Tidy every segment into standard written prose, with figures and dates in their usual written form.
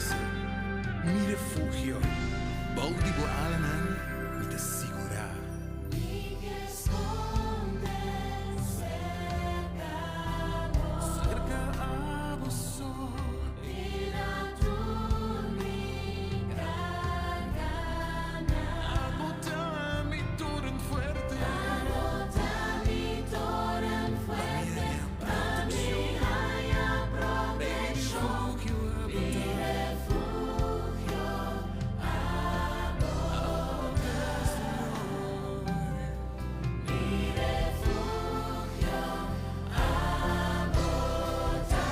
fortalesa, mi refugio, bou di bo alanan mi ta sigurá. Serka abo so. Abo ta mi toren fuerte. Pa mi haña protekshon. Mi refugio abo ta, Señor. Mi refugio abo ta.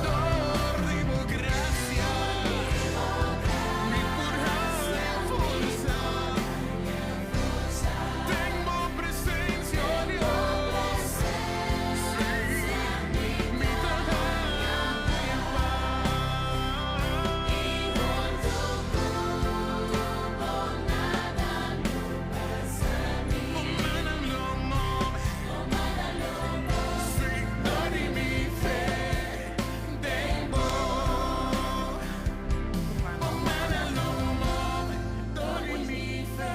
Dor di bo gracia mi por haña forsa Den bo presencia, oh Dios, sí, mi ta haña paz. Bo mannan lo move, sí, dor di mi fe den bo. Bo mannan lo move, dor di mi fe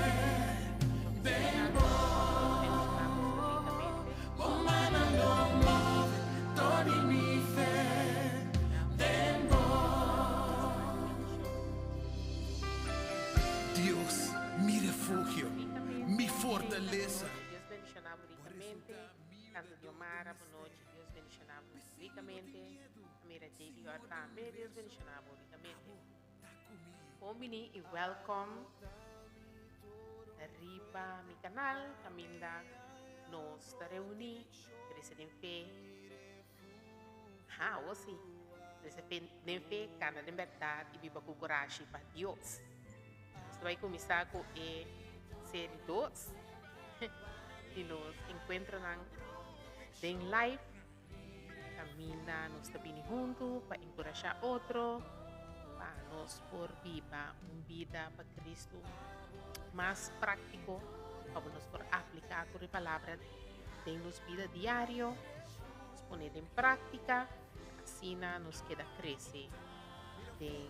den bo. Bo mannan lo move, dor di mi fe den bo. Dios, mi refugio, mi fortalesa. Dios bendiciona bo ricamente. Tante Diomara, bonochi. Dios bendiciona bo ricamente. Mira JDR tambe. Dios bendiciona bo ricamente. Bon bini y welcome riba mi canal caminda nos ta reuni crece den fe. Ha, o si. Crece den fe, cana den berdad y biba cu corashi pa Dios. Nos ta bay cuminsa cu e serie 2 di nos encuentronan den live. Caminda nos ta bini huntu pa enkurashá otro, pa nos por biba un bida pa Cristo mas práktiko, pa nos por apliká tur e palabra den nos bida diario, nos pone den práktika, asina nos keda krese den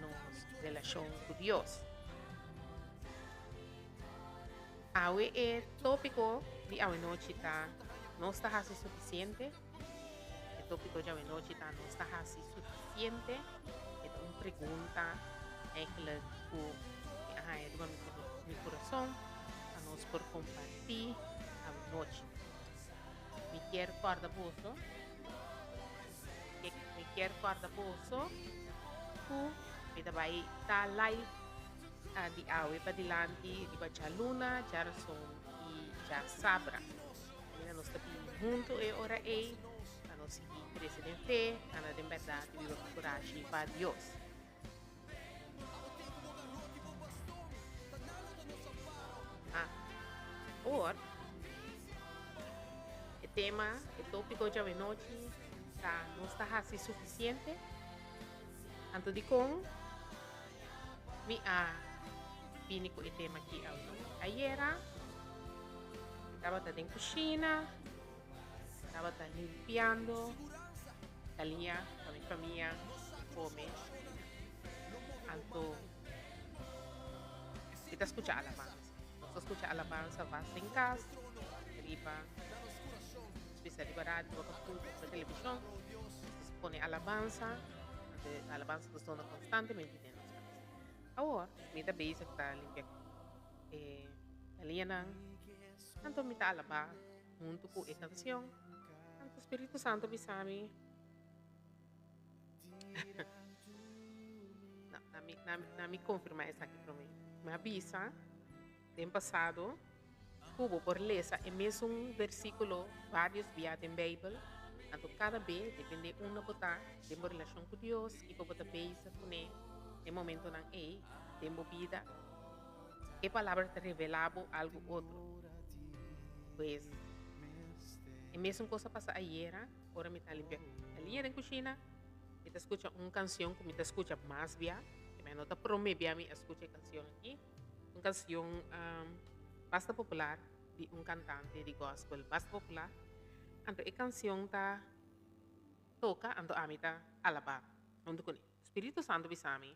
nos relashon ku Dios. Awe e tópiko di awenochi ta Nos ta hasi sufisiente? E tópiko di awenochi ta Nos ta hasi sufisiente? E ta un pregunta eigenlijk ku mi a haña riba mi kurason pa nos por kompartí awenochi. Mi kier kòrda boso, mi kier kòrda boso ku mi ta bai ta live Di awe padilanti riba djaluna, djarason i djasabra. Asina nos ta bini huntu e ora ei pa nos sigui krese den fe, anda den bèrdat i biba ku kurashi pa Dios. Awor, e tema, e tópiko djawenochi ta Nos ta hasi sufisiente? Anto dikon mi a bini ku e tema aki awe? Ayera mi tabata den kushina, mi tabata limpiando kalia pa mi famia kome. Anto mi ta skucha alabansa. Nos ta skucha alabansa bas den kas, riba bisa riba radio, riba komputer, riba televishon. Nos pone alabansa. E alabansa ta sona konstantemente den nos kas. Awor, mi ta bezig ta limpia e galianan, anto mi ta alabá huntu ku e kansion. Anto Spiritu Santu bisa mi, No, na mi, na mi, na mi konfirmá esaki promé. Mi a bisa den pasado ku bo por lesa e mesun versíkulo vários bia den Beibel. Anto kada be, depende unda bo ta den bo relashon ku Dios, kiko bo ta bezig kuné den momentonan ei den bo bida, e palabra ta revelá bo algu otro. Pues, e mesun kos a pasa ayera ora mi ta limpia liña den kushina, mi ta skucha un kansion ku mi ta skucha mas bia, mi no ta promé bia mi a skucha e kansion aki, un kansion basta popular. Di un cantante di gospel basta popular. Anto e cancion ta toca, anto ami ta alaba hunto cune. Spiritu Santo bisa mi,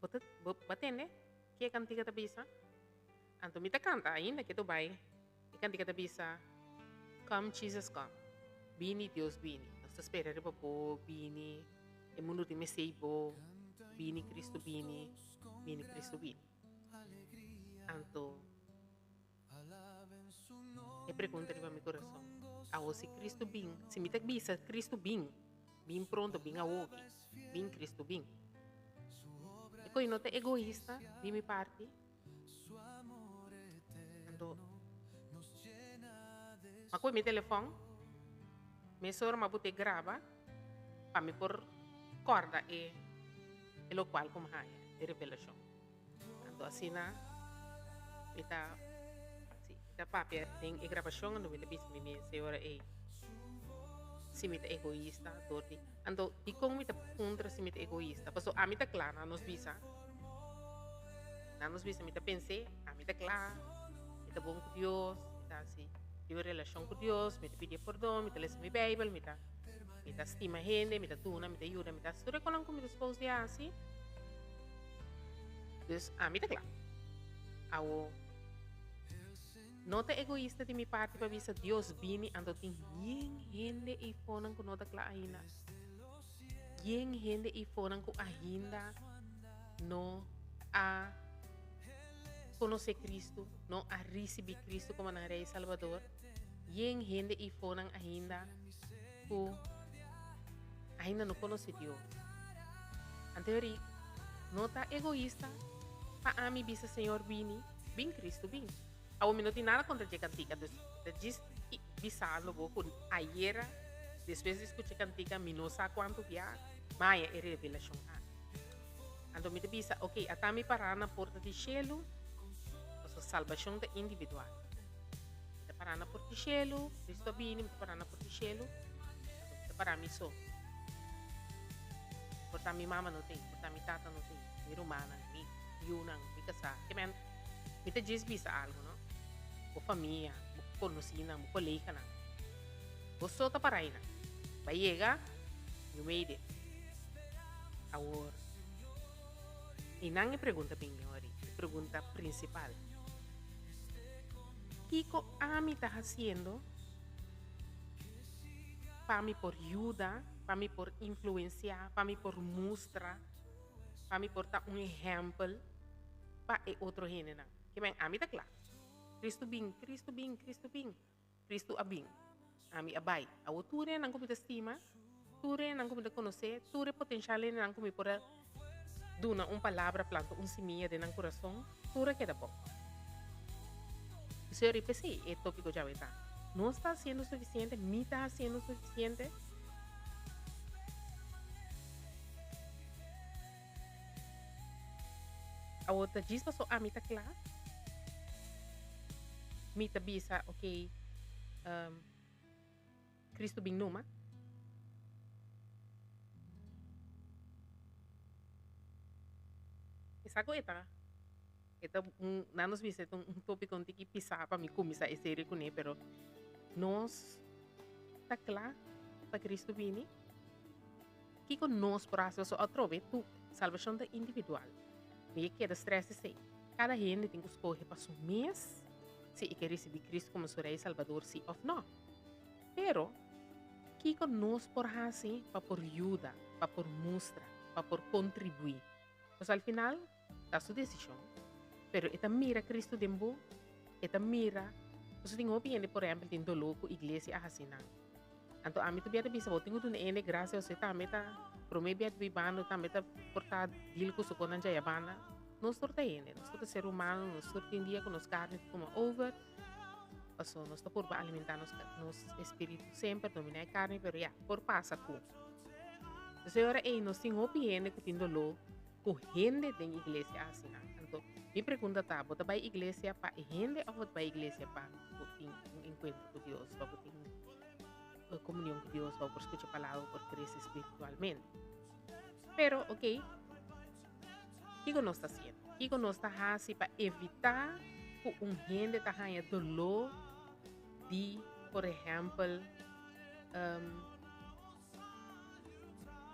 Bo ta, bo, bo a tende ki e cantica ta bisa? Anto mi ta canta ainda ke ta bai. E cantica ta bisa, Come Jesus come, bini Dios bini, nos ta spera riba bo, bini, e mundu tin mester bo, bini Cristo bini. Bini Cristo bini. Anto e pregunta riba mi corazon, awo si Cristo bin, si mi ta bisa Cristo bin, bin pronto, bin awoki, bin Cristo bin. E koe no ta egoista di mi parti? Anto m'a koe mi telefon, mesora m'a bute graba pa mi por corda e e locual cu mi haya, e revelacion. Anto asina mi ta, si, mi ta papia den e grabacion, anto mi ta bisa mi mes e ora ey si mi ta egoista dor di, anto dicon mi ta puntra si mi ta egoista? Pasobra ami ta cla na nos bisa, na nos bisa mi ta pens'e, ami ta cla, mi ta bon cu Dios, mi ta haci tin un relacion cu Dios, mi ta pidi e pordon, mi ta lesa mi Bijbel, mi ta. Mi ta stima hende, mi ta duna, mi ta yuda, mi ta hasi tur e konan ku mi ta supos di hasi. Dus ami ta kla. Awo, no ta egoista di mi parti pa bisa Dios bini anto tin yen hende eifonan ku no ta kla ainda. Yen hende eifonan ku ainda no a konosé Kristu, no a risibí Kristu komo nan Rei i Salbador. Yen hende eifonan ainda ku ainda no konosé Dios. Anto Rick, no ta egoista pa ami bisa Señor bini, bin Cristo bin. Awor mi no tin nada kontra dje kantika, dus ta djis bisa lo bo ku ayera despues di skucha e kantika mi no sa kuantu bia mi a haña e revelashon aki. Anto mi ta bisa, ok, ata mi pará na porta di shelu, pasobra salbashon ta individual. Mi ta pará na porta di shelu, Cristo a bini, mi ta pará na porta di shelu, anto mi ta pará mi so. Por ta mi mama no t'ei, por ta mi tata no t'ei, mi rumannan, mi yunan, mi kasá. Ke men, mi ta djis bisa algu, no? Bo famia, bo konosínan, bo koleganan, bo so ta pará einan. Bo a yega, you made it. Awor, einan e pregunta bin, Yori, e pregunta prinsipal. Kiko ami ta hasiendo pa mi por yuda, pa mi por influensiá, pa mi por mustra, pa mi por ta un ehèmpel pa e otro hendenan? Ke men, ami ta kla. Kristu bin, Kristu bin, Kristu bin. Kristu a bin. Ami a bai. Awor tur hendenan ku mi ta stima, tur hendenan ku mi ta konosé, tur e potenshal hendenan ku mi por a duna un palabra, planta un simia den nan kurason, tur a keda bon. Señor, i p'esei e tópiko djawe ta, Nos ta hasiendo sufisiente? Mi ta hasiendo sufisiente? Awor ta djis paso ami ta kla, mi ta bisa, ok, Cristo bin numa. E sa ku e ta, e ta un, nan nos bisa e ta un tópiko un tiki pisá pa mi kuminsá e serie kuné, pero nos ta kla pa Cristo bini? Kiko nos por hasi pasobra atrobe tu salbashon ta individual. Mi ke keda stress esei. Kada hende tin ku skohe pa su mes si e ke risibí Kristu komo su Rei i Salbador si òf nò. Pero, kiko nos por hasi pa por yuda, pa por mustra, pa por kontribuí? Pasobra al final ta su desishon. Pero e ta mira Kristu den bo, e ta mira, pasobra tin hopi hende por ehèmpel tin doló ku iglesia a hasi nan. Anto ami ta bia ta bisa bo tin ku duna hende grasia ose tambe ta prome bia ta bibando tambe ta por ta deal ku su konan djaya banda. Nos tur ta hende, nos tur ta ser humano, nos tur tin dia ku nos karni ta tuma over. Paso nos ta purba alimentá nos nos espíritu semper, dominá e karni, pero ya, por pasa ku. Entonces e ora ei nos tin hopi hende ku tin doló ku hende den iglesia a hasi nan. Anto, mi pregunta ta, bo ta bai iglesia pa e hende òf bo ta bai iglesia pa bo tin un enkuentro ku Dios, pa bo tin un komunion ku Dios, pa bo por skucha palabra, bo por krese spiritualmente? Pero, ok, kiko nos ta hasiendo? Kiko nos ta hasi pa evitá ku un hende ta haña doló di, por ehèmpel,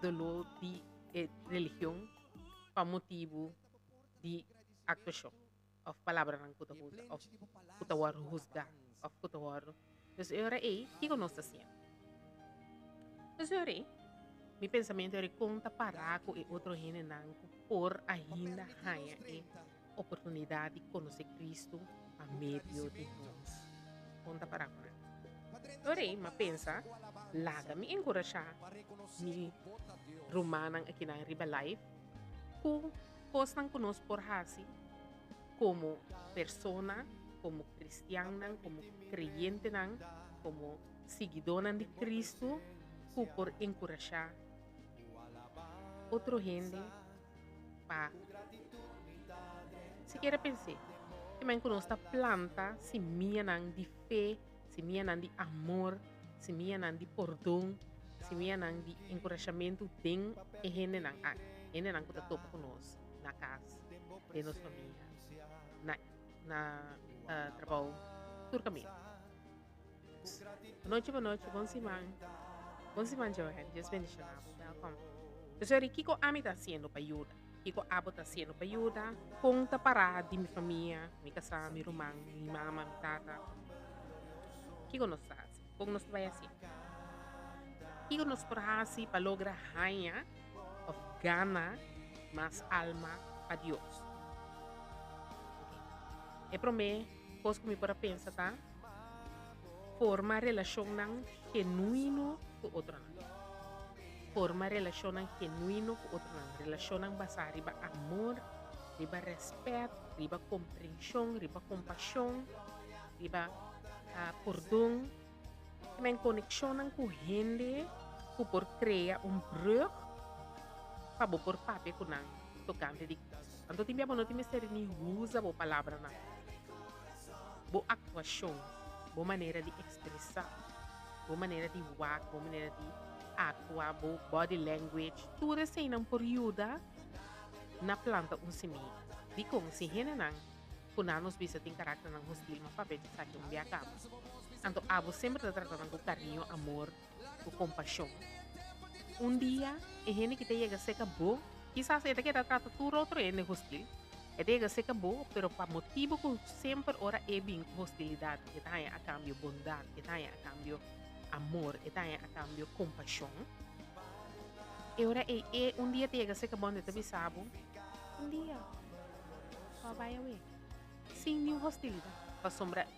doló di e religion pa motibu di aktuashon òf palabranan ku ta usa òf ku ta wòrdu husgá òf ku ta wòrdu. Dus e ora ei, kiko nos ta hasiendo? Dus e ora ei, mi pensamentu era kon ta pará ku e otro hendenan ku por ainda haña e oportunidat di konosé Kristu pa medio di nos. Kon ta pará ku nan? E ora ei, mi a pensa, laga mi enkurashá mi rumannan akinan riba live ku kosnan ku nos por hasi komo persona, komo kristiannan, komo kreyentenan, komo siguidónan di Kristu ku por enkurashá otro hende pa sikiera pens'é. Te men ku nos ta planta simianan di fe, simianan di amor, simianan di pordon, simianan di enkurashamentu den e hendenan aki, hendenan ku ta topa ku nos na kas, den nos famia, na na trabou, tur kaminda. Bonochi, bonochi, bon siman. Bon siman Johan, Dios bendiciona bo. Welcome. Sorry, kiko ami ta haciendo pa yuda? Kiko abo ta haciendo pa yuda? Kon ta para di mi famia, mi kasá, mi ruman, mi mama, mi tata? Kiko nos ta hasi? Kon nos ta bai hasi? Kiko nos por hasi pa logra haña of gana mas alma pa Dios? E promé kos ku mi por a pensa ta forma relashonnan genuino ku otronan. Forma relashonnan genuino ku otronan. Relashonnan basá riba amor, riba rèspèt, riba komprenshon, riba kompashon, riba pordon. Men konekshonnan ku hende ku por krea un brùg pa bo por papia ku nan tokante di Kristu. Anto tin bia bo no tin mester ni usa bo palabranan. Bo aktuashon, bo manera di ekspresá, bo manera di wak, bo manera di aktua, bo body language, tur eseinan por yuda na planta un simia. Dikon? Si hendenan ku nan nos bisa tin karakternan hostil, ma papia dje esaki un bia kaba. Anto abo semper ta trata nan ku kariño, amor, ku kompashon. Un dia e hende ki ta yega serka bo, kisas e ta keda trata tur otro hende hostil, e ta yega serka bo, pero pa motibu ku semper ora e bin ku hostilidat, e ta haña a kambio bondat, e ta haña a kambio amor, e ta haña a kambio kompashon. E ora ei e un dia ta yega serka bo, anto e ta bisa bo, Un dia. Pa bai awe sin niun hostilidat, pasobra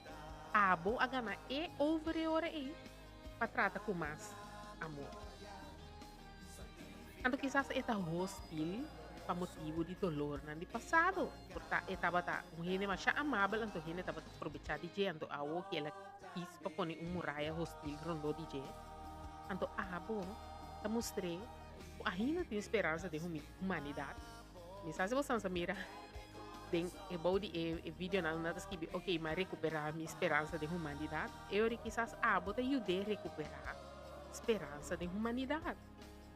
abo a gana e over e ora ei pa trata ku mas amor. Anto kisas e ta hostil pa motibu di dolornan di pasado. Por ta e tabata un hende masha amabel, anto hende tabata probechá di dje, anto awo ki el a kis pa pone un muraya hostil rondó di dje. Anto abo ta mustr'é ku ainda tin speransa den humanidat. Mi sa si bo sansa mira den e bou di e videonan nan ta skibi ok m'a recupera mi speransa den humanidad. E ora kisas abo ta yud'é recupera speransa den humanidad,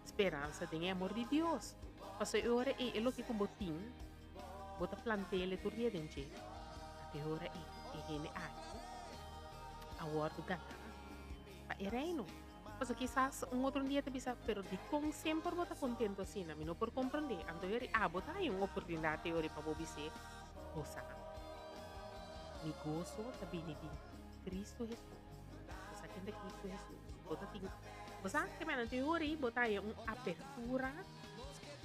speransa den e amor di Dios. Pasobra e ora ei e loke ku bo tin bo ta plant'el tur dia den dje. Anto e ora ei e hende aki a wòrdu ganá pa e Reino. Pasobra kisas un otro dia ta bisa, pero dikon semper bo ta kontento asina? Mi no por komprondé. Anto yori abo ta haña un oportunidat te yori pa bo bis'é, Gosa. Mi goso ta bini di Kristu Hesus. Bo sa ken ta Kristu Hesus? Bo ta tin, bo sa ke mena te yori bo ta haña un apertura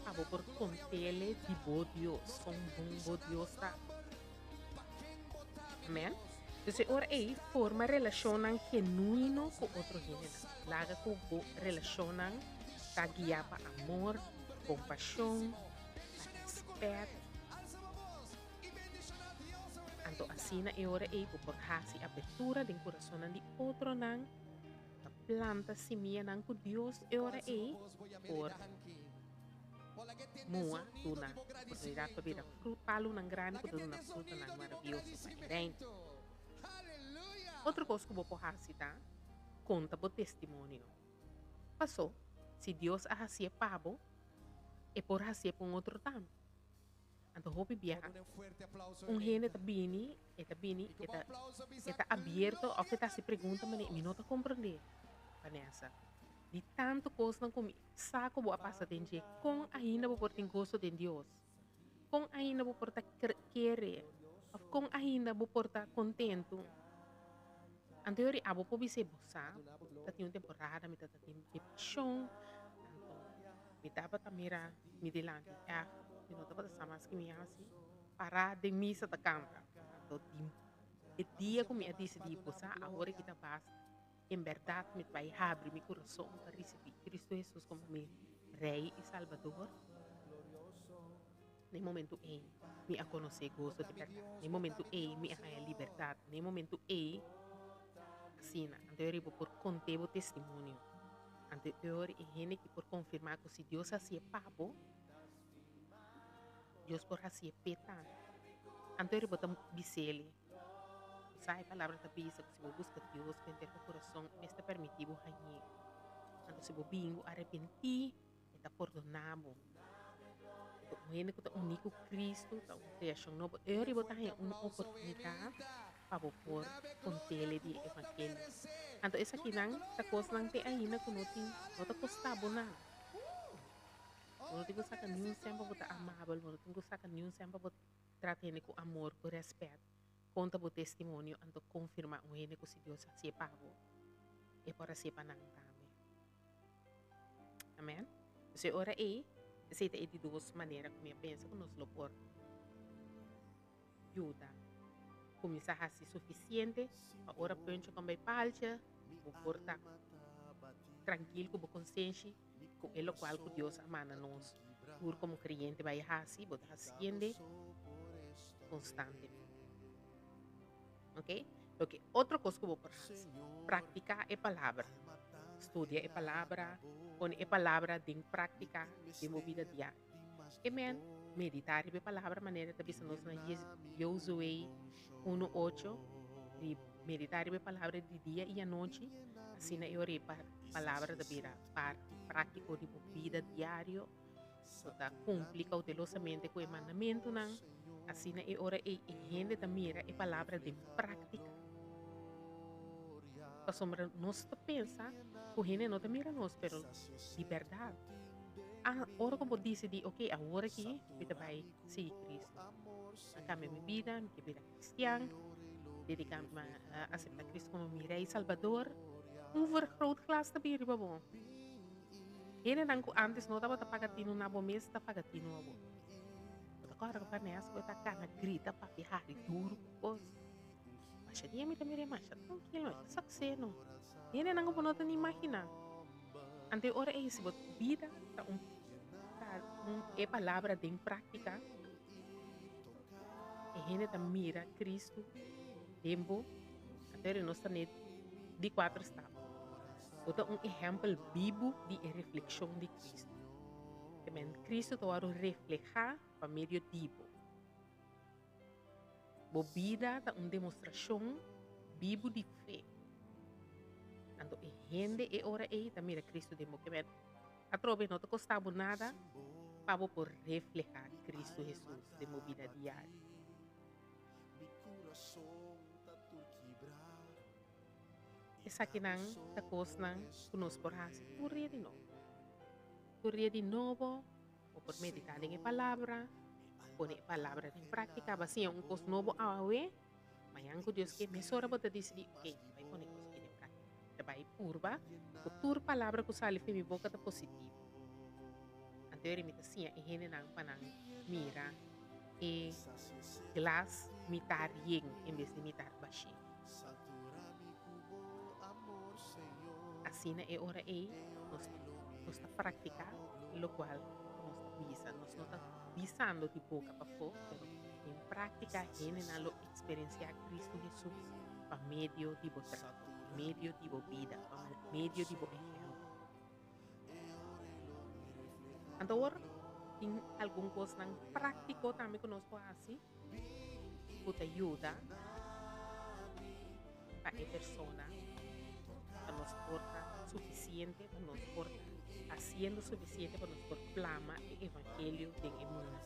pa bo por kont'é di bo Dios, kon bon bo Dios ta. Amen. Dus e ora ei forma relashonnan genuino ku otro hendenan. Laga ku bo relashonnan ta guiá pa amor, kompashon, pa rèspèt. Anto asina e ora ei bo por hasi apertura den kurasonnan di otronan, ta planta simianan ku Dios e ora ei por mua duna oportunidat pa bira palunan grandi ku ta duna frutanan maravioso pa e Reino. Otro kos ku bo por hasi ta konta bo testimonio. Pasó, si Dios a hasié pa bo, e por hasié pa un otro tambe. Anto hopi biaha un hende ta bini, e ta bini, e ta e ta abierto of e ta hasi pregunta manera mi no ta comprende, Vanessa. Di tanto cosnan cu mi sa cu bo a pasa den dje, con ainda bo por tin goso den Dios? Con ainda bo por ta kere? Of con ainda bo por ta contento? Anto yori abo por bis'é, bo sa, ta tin un temporada mi ta ta tin depresion, anto mi tabata mira mi dilanti ègt, mi no tabata sa mas ki mi hasi, pará den misa ta kanta. Anto di e dia ku mi a disidí, bo sa, awor aki ta basta, en bèrdat mi ta bai habri mi kurason pa risibí Kristu Hesus komo mi Rei i Salbador. Na e momentu ei mi a konosé goso di bèrdat. Na e momentu ei mi a haña libertat. Na e momentu ei, asina, anto e ora bo por kont'é bo testimonio. Anto e ora e hende ki por konfirmá ku si Dios hasié pa bo, Dios por hasié p'e tambe. Anto e ora bo ta bis'el, Sa e palabra ta bisa ku si bo buska Dios ku henter bo kurason, e mes ta permití bo hañ'é. Anto si bo bin bo arepentí, E ta pordoná bo. Anto un hende ku ta uní ku Kristu ta un kreashon nobo. E ora bo ta haña un oportunidat pa bo por kont'El di e evangelio. Anto esakinan ta kosnan te ainda ku no tin, no ta kostá bo nada. Bo no tin ku saka niun sèn pa bo ta amabel, bo no tin ku saka niun sèn pa bo trata hende ku amor, ku rèspèt. Konta bo testimonio anto konfirmá un hende ku si Dios hasié pa bo, e por hasié pa nan tambe. Amen. Entonces e ora ei, esei ta e di dos manera ku mi a pensa ku nos lo por yuda kuminsá hasi sufisiente pa ora puncho kon bai palcha, bo por ta trankil ku bo konsenshi ku e lokual ku Dios a manda nos tur komo kreyente bai hasi, bo ta hasiende konstantemente. Ok? Loke otro kos ku bo por hasi, praktiká e palabra. Studia e palabra, pone e palabra den práktika den bo bida diario. Amen. Meditá riba e palabra manera ta bisa nos na Josué 1:8, di meditá riba e palabra di dia i anochi, asina e ora e palabra ta bira parti práktiko di bo bida diario. Bo ta kumpli koutelosamente ku e mandamentunan, asina e ora ei e hende ta mira e palabra den práktika. Pasobra nos ta pensa ku hende no ta mira nos, pero di bèrdat, ora ku bo disidí, oke, awor aki mi ta bai sigui Kristu, a kambia mi bida, mi ke bira kristian, dediká mi a aseptá Kristu komo mi Rei i Salbador, un vergrootglas ta bin riba bo. Hendenan ku ántes no tabata paga tinu na bo mes ta paga tinu awor. Bo ta kòrda ku Vanessa ku e ta kana grita papia hari duru ku kos. Masha dia mi ta mir'é masha trankilo, e ta sakseno. Hendenan ku bo no ta ni imaginá. Anto e ora ei si bo bida ta un ta un e palabra den práktika, e hende ta mira Kristu den bo, anto e nos ta ne di kuater stap. Bo ta un ehèmpel bibu di e reflekshon di Kristu. Te men, Kristu ta wòrdu reflehá pa medio di bo. Bo bida ta un demostrashon bibu di fe. Anto e hende e ora ei ta mira Kristu den bo. Ke men, atrobe no ta kostá bo nada pa bo por reflehá Kristu Hesus den bo bida diario. Esakinan ta kosnan ku nos por hasi tur dia di nobo. Tur dia di nobo bo por meditá den e palabra, pone e palabra den práktika. Bo a siña un kos nobo awe, mañan ku Dios ke mesora bo ta disidí, ok, mi bai pone e kos aki den práktika. Mi ta bai purba ku tur palabra ku sali for mi boka ta positivo. Anto mi ta siña e hendenan pa nan mira e glas mitar yen en bes di mitar bashí. Asina e ora ei nos nos ta praktiká lokual ku nos ta bisa. Nos no ta bisando di boka pafó, pero den práktika hendenan lo. eksperensiá Kristu Hesus pa medio di bo trato, pa medio di bo bida, pa medio di bo ehèmpel. Anto awor tin algun kosnan práktiko tambe ku nos por hasi ku ta yuda pa e persona pa nos por ta sufisiente, pa nos por ta hasiendo sufisiente pa nos por plama e evangelio den e mundu.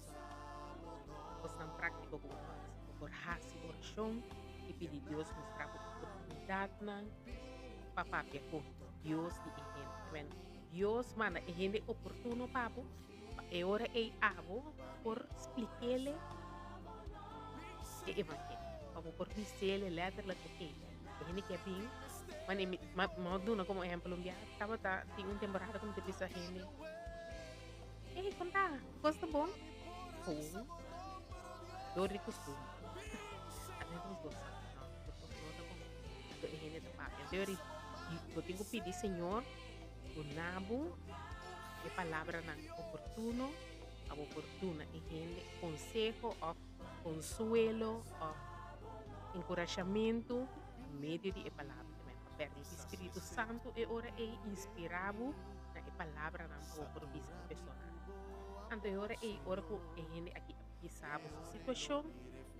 Kosnan práktiko ku bo por hasi. Bo por hasi orashon i pidi Dios mustra bo oportunidatnan pa papia ku Dios di e hende. Amen. Dios manda e hende oportuno pa bo, pa e ora ei abo por splik'ele e evangelio. Pa bo por bis'ele letterlijk, ok, e hende ke a bin, mane mi, ma, mi a duna komo ehempel un bia, tabata tin un temporada ku mi ta bisa hende, Ey, kon ta? Kos ta bon? Bon. Dor di kustumber. Ami ta bisa, no, kos no ta bon. Anto e hende ta papia. Anto yori, bo tin ku pidi Señor duna bo e palabranan oportuno pa bo por duna e hende konseho òf konsuelo òf enkurashamentu pa medio di e palabra. Pa permiti Spiritu Santu e ora ei inspirá bo na e palabranan pa bo por bisa e persona. Anto e ora ei, ora ku e hende aki a bisa bo su situashon,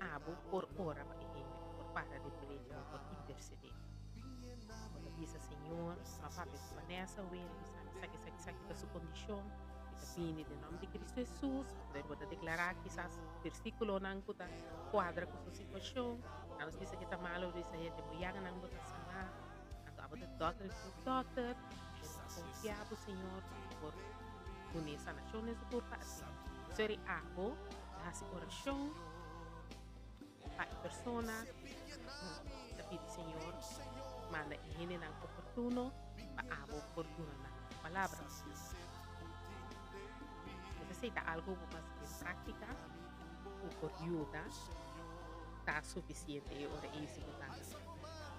abo por ora pa e hende, bo por para den brecha, bo por intersedé. Bo ta bisa, Señor, mi a papia ku Vanessa awe, el a bisa mi esaki, esaki, esaki ta su kondishon, mi ta bini den nòmber di Kristu Hesus. Anto bo ta deklará kisas versíkulonan ku ta kuadra ku su situashon. Anos bisa ke ta malo, bo ta bisa hende, bo yaganan bo ta saná. Anto abo ta dòkter di tur dòkter, bo ta konfia bo Señor por dun'é sanashon den su kurpa. Asina, seri abo ta hasi orashon pa e persona, ta pidi Señor manda e hendenan oportuno pa abo por duna nan e palabra. Esei ta algu ku bo hasi den práktika ku por yuda ta sufisiente e ora ei si bo ta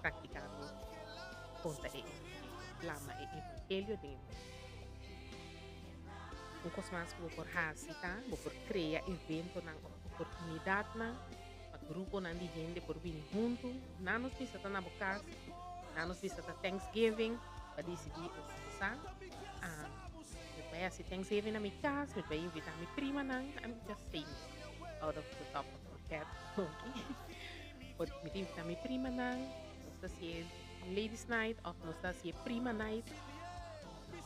praktikando konta e evangelio, plama e evangelio den e mundu. Un kos mas ku bo por hasi ta bo por krea eventonan òf oportunidatnan pa gruponan di hende por bini huntu. Nan nos bisa ta na bo kas, nan nos bisa ta Thanksgiving pa disidí òf sa mi bai hasi Thanksgiving na mi kas, mi bai invitá mi primanan, I'm just saying out of the top of my head, okay. Por mi ta invitá mi primanan, nos ta hasié ladies night òf nos ta hasié prima night.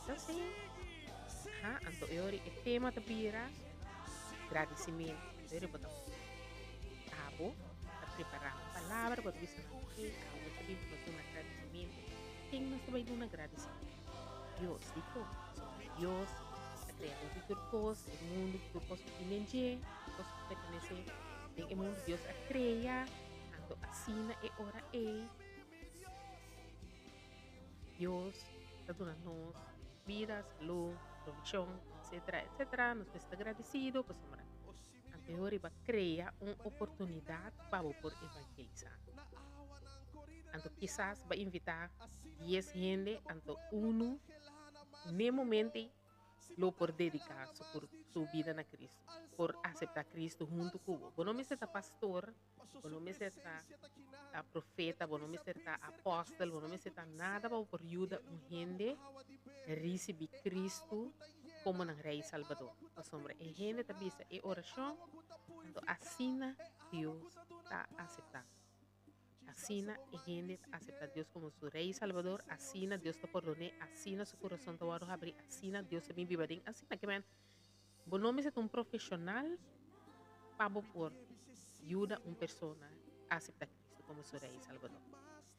Just saying. Aha, anto e ora e tema ta bira gradisimentu. E ora bo ta abo ta prepará un palabra, bo ta bisa nan oke, abo nos ta bin pa nos duna gradisimentu. Ken nos ta bai duna gradisimentu? Dios. Dikon? Pasobra Dios a kreador di tur kos, e mundu ku tur kos ku tin den dje, tur kos ku pertenesé den e mundu Dios a krea. Anto asina e ora ei Dios ta duna nos bida, salú, provishon, etcetera, etcetera. Nos mester ta gradisido pasobra anteor riba krea un oportunidat pa bo por evangelisá. Anto kisas bo a invitá dies hende, anto unu n'e momento ei lo por dediká su kur su bida na Kristu, por aseptá Kristu huntu ku bo. Bo no mester ta pastor, bo no mester ta profeta, bo no mester ta apòstel, bo no mester ta nada pa bo por yuda un hende risibí Kristu komo nan Rei i Salbador. Pasobra e hende ta bisa e orashon, anto asina Dios ta aseptá. Asina e hende ta aseptá Dios komo su Rei i Salbador, asina Dios ta pordon'é, asina su kurason ta wòrdu habrí, asina Dios ta bin biba den. Asina ke men, bo no mester ta un profeshonal pa bo por yuda un persona aseptá Kristu komo su Rei i Salbador.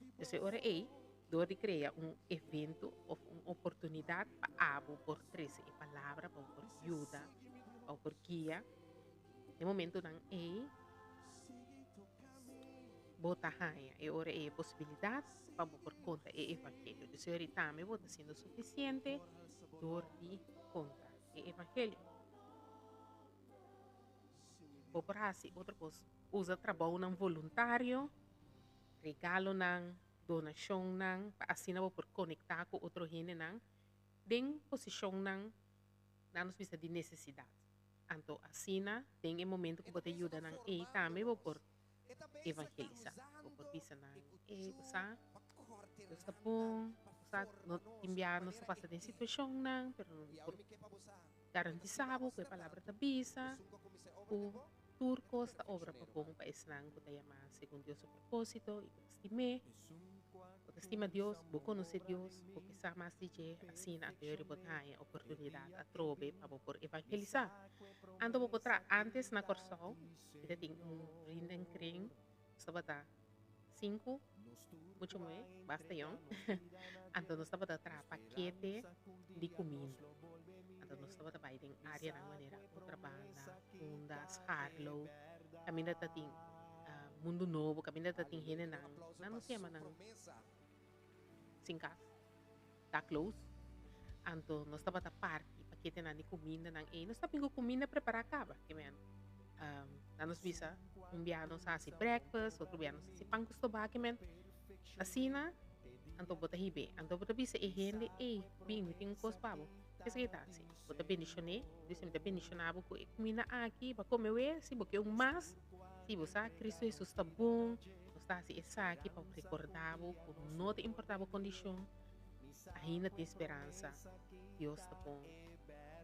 Entonces e ora ei, dor di krea un evento òf un oportunidat pa abo por trese e palabra, pa bo por yuda, pa bo por guia, E momentonan ei bo ta haña e ora ei e posibilidat pa bo por konta e evangelio. Dus ora ei tambe bo ta siendo sufisiente dor di konta e evangelio. Bo por hasi otro kos, usa trabounan voluntario, regalonan, donashonnan pa asina bo por konektá ku otro hendenan den posishonnan nan nos bisa di nesesidat. Anto asina den e momento ku bo ta yuda nan ei tambe bo por evangelisá. Bo por bisa nan, Ey, bo sa, Dios ta bon, bo sa, no tin bia nos ta pasa den situacionnan, pero nos por garantisá bo ku e palabra ta bisa ku tur kos ta obra pa bon pa esnan ku ta yamá segun Dios su propósito i ku ta stim'é. Bo ta stima Dios, bo konosé Dios, bo ke sa mas di dje, asina anto yori bo ta haña oportunidat atrobe pa bo por evangelisá. Anto bo por traha antes na Kòrsou, mi ta tin un vriendenkring, nos tabata sinku mucha muhé, basta yòn, anto nos tabata traha pakete di kuminda. Anto nos tabata bai den áreanan manera Otrabanda, Punda, Scharloo, kaminda ta tin Mundu Nobo, kaminda ta tin hendenan, nan nos yama nan sin kas, dakloos. Anto nos tabata parti paketenan di kumindanan ei. Nos ta bin ku kuminda prepará kaba, ke men. Nan nos bisa un bia nos hasi breakfast, otro bia nos hasi pan ku stobá, ke men. Asina, anto bo ta hib'é. Anto bo ta bisa e hende, Ey, bin, mi tin un kos pa bo. Esaki ta hasi. Bo ta bendishon'é. Bo bisa, Mi ta bendishoná bo ku e kuminda aki. Bo a kome wea. Si bo ke un mas, si bo sa Kristu Hesus ta bon, nos ta hasi esaki pa rekordá bo ku no ta importá bo kondishon, ainda tin speransa. Dios ta bon.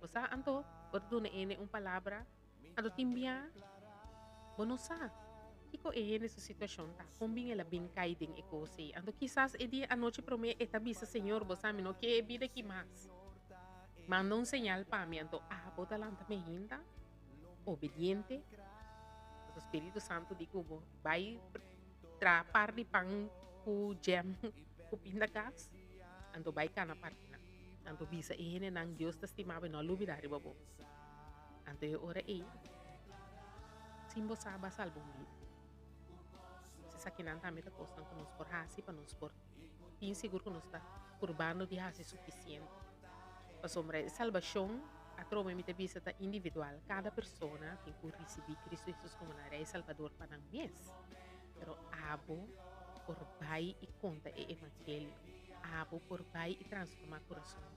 Bo sa anto, bo ta duna hende un palabra. Anto tin bia bo no sa kiko e hende su situashon ta, kon bin el a bin kai den e kos ei. Anto kisas e dia anochi promé e ta bisa, Señor, bo sa mi no ke e bida aki mas. Manda un señal pa mi. Anto abo ta lanta mi hinta, obediente. Anto Spiritu Santu di ku bo, bai traha par di pan ku jam ku pindakas, anto bai kana parti nan. Anto bisa e hendenan, Dios ta stima bo, e no a lubida riba bo. Anto e ora ei, sin bo sa, bo a salba un bida. Pues esakinan tambe ta kosnan ku nos por hasi pa nos por tin sigur ku nos ta purbando di hasi sufisiente. Pasobra e salbashon, atrobe mi ta bisa, ta individual. Kada persona tin ku risibí Kristu Hesus komo nan Rei i Salbador pa nan mes. Pero abo por bai i konta e evangelio. Abo por bai i transformá kurasonnan.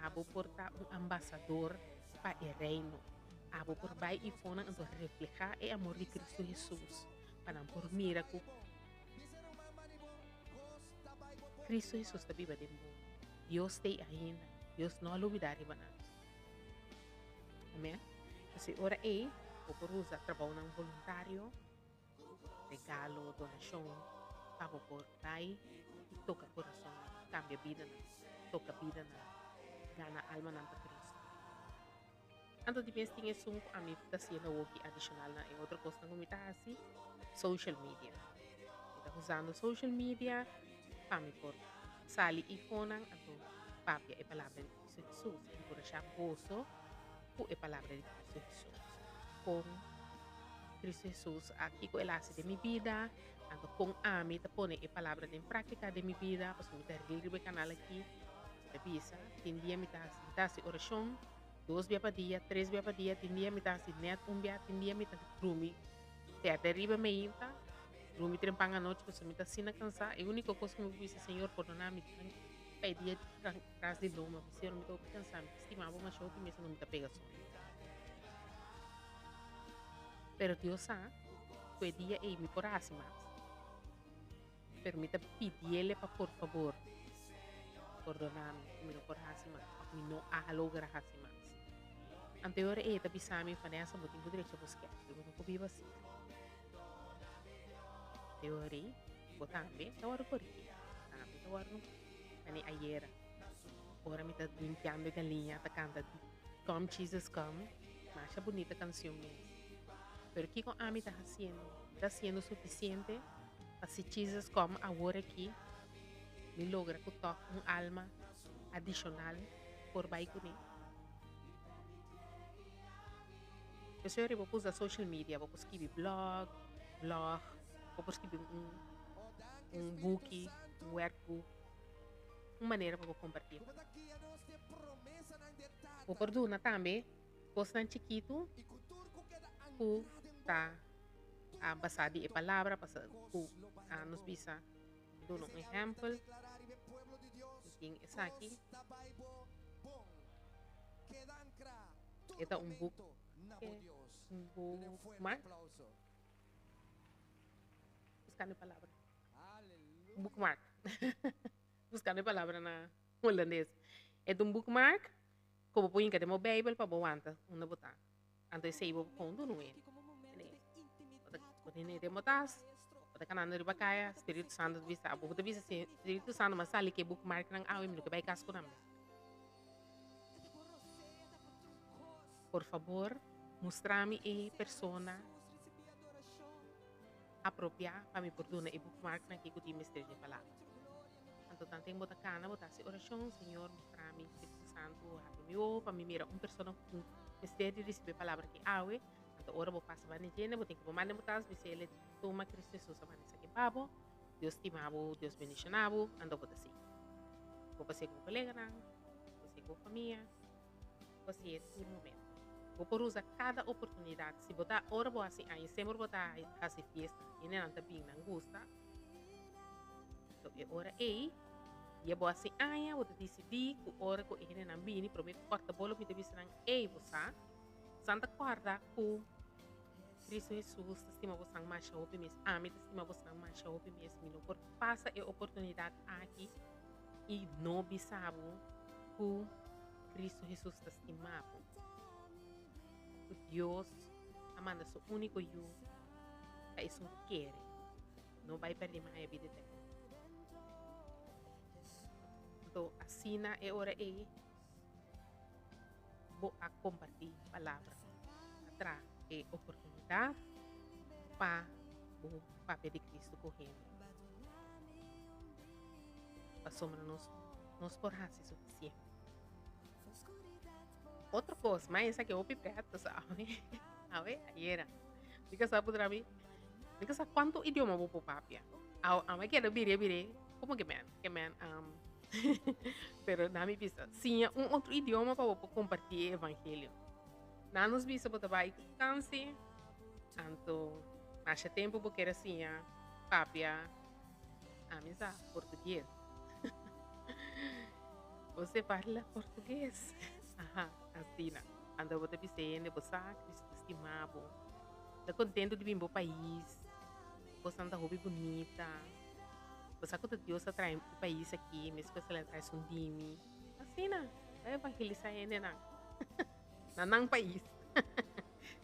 Abo por ta un ambasador pa e Reino. Abo por bai i fonan anto reflehá e amor di Kristu Hesus pa nan por mira ku Kristu Hesus ta biba den bo. Dios t'ei ainda. Dios no a lubidá riba nan. Amen. P'esei ora ei bo por usa trabounan boluntario, regalo, donashon pa bo por bai i toka kurasonnan, kambia bidanan, toka bidanan, gana almanan pa Kristu. Anto di mes tin esun ku ami ta hasiendo awoki adishonal na e otro kosnan ku mi ta hasi, social media. Mi ta usando social media pa mi por sali ifonan anto papia e palabra di Kristu Hesus, enkurashá boso ku e palabra di Kristu Hesus. Kon Kristu Hesus a kiko el a hasi den mi bida, anto kon ami ta pone e palabra den práktika den mi bida, pasobra mi ta ril riba e kanal aki, mi ta bisa, tin dia mi ta hasi, mi ta hasi orashon dos bia pa dia, tres bia pa dia, tin dia mi ta hasi nèt un bia, tin dia mi ta drumi pèrdè riba meinta, drumi trempan anochi pasobra mi ta asina kansá, e úniko kos ku mi por bisa, Señor pordona mi danki pa e dia tras di loma, mi Señor mi ta hopi kansá, mi ta stima bo masha hopi mester no mi ta pega soño. Pero Dios sa ku e dia ei mi por a hasi mas. Pero mi ta pidiele pa por fabor pordona mi ku mi no por hasi mas òf mi no a logra hasi mas. Anto e ora ei e ta bisa mi, Vanessa, bo tin ku drecha bo schedule, bo no por biba asina. E ora ei bo tambe ta wòrdu korigí, tambe ta wòrdu mane ayera ora mi ta limpiando e galiña ta kanta Come Jesus Come, masha bunita kanshon mes. Pero kiko ami ta hasiendo? Mi ta hasiendo sufisiente pa si Jesus come awor aki, mi logra ku tòg un alma adishonal por bai kuné? Pesei ora bo por usa social media, bo por skibi blog, blog, bo por skibi un un buki, un werkboek, un manera pa bo kompartí. Bo por duna tambe kosnan chikitu ku ta basá di e palabra, pasa ku nos bisa duna un ehèmpel. Mi tin esaki. E ta un book, un bookmark. Buscando e palabra. Bookmark. Buscando e palabra na holandes. E ta un bookmark ku bo por hinka den bo Bijbel pa bo wanta unda bo ta. Anto esei bo kon duna un hende. Bo ta hende den bo tas, bo ta kanando riba kaya, Spiritu Santu ta bisa abo. Bo ta bisa si Spiritu Santu m'a sali ku e bookmarknan awe mi no ke bai kas ku nan. Por fabor, mustra mi e persona apropiá pa mi por duna e bookmarknan aki ku tin mester dje palabra. Anto tanten bo ta kana, bo ta hasi orashon, Señor, mustra mi, Spiritu Santu, habri mi wowo pa mi mira un persona ku tin mester di risibí e palabra aki awe. Anto ora bo pasa banda djende, bo tin ku bo manda bo tas, bis'é, Tuma Cristo Jesus a manda esaki pa bo. Dios stima bo, Dios bendiciona bo, anto bo ta sigui. Bo por sigui ku bo coleganan, bo por sigui ku bo famia, bo por sigui tur momento. Bo por usa cada oportunidad. Si bo ta, ora bo haci aña, semper bo ta haci fiesta, hendenan ta bin, nan gusta. Anto e ora ei, dia bo haci aña, bo ta dicidi cu ora cu e hendenan bini, prome cu corta bolo mi ta bisa nan, ey, bo sa, Santa corda cu Cristo Jesus ta stima bosan masha hopi mes. Ami ta stima bosan masha hopi mes. Mi no por pasa e oportunidad aki y no bisa bo cu Cristo Jesus ta stima bo. Cu Dios a manda su unico yu pa esun cu kere no bay perdi mas e bida eterno. Anto asina e ora ey bo a kompartí palabra. A traha e oportunidat pa bo papia di Kristu ku hende. Pasobra nos nos por hasi sufisiente. Otro kos, ma esaki hopi preto sabi. Awe, ayera. Mi kasá puntra mi, mi kasá kuantu idioma bo por papia? Awe, mi a keda bire bire, komo ke men? Ke men, Pero na mi bisa, siña un otro idioma pa bo por compartí e evangelio. Na nos bisa bo ta bai ku vakansi, anto masha tempu bo kere siña papia, ami sa portugues. Você parla portugues? Aha, asina. Anto bo ta bisa hende, bo sa Cristo ta stima bo. Ta contento di bin bo pais. Cosnan ta hopi bunita. Bo sa ku ta Dios a trae e pais aki, meskos el a trae esun di mi. Asina, bai evangelisá hendenan na nan pais,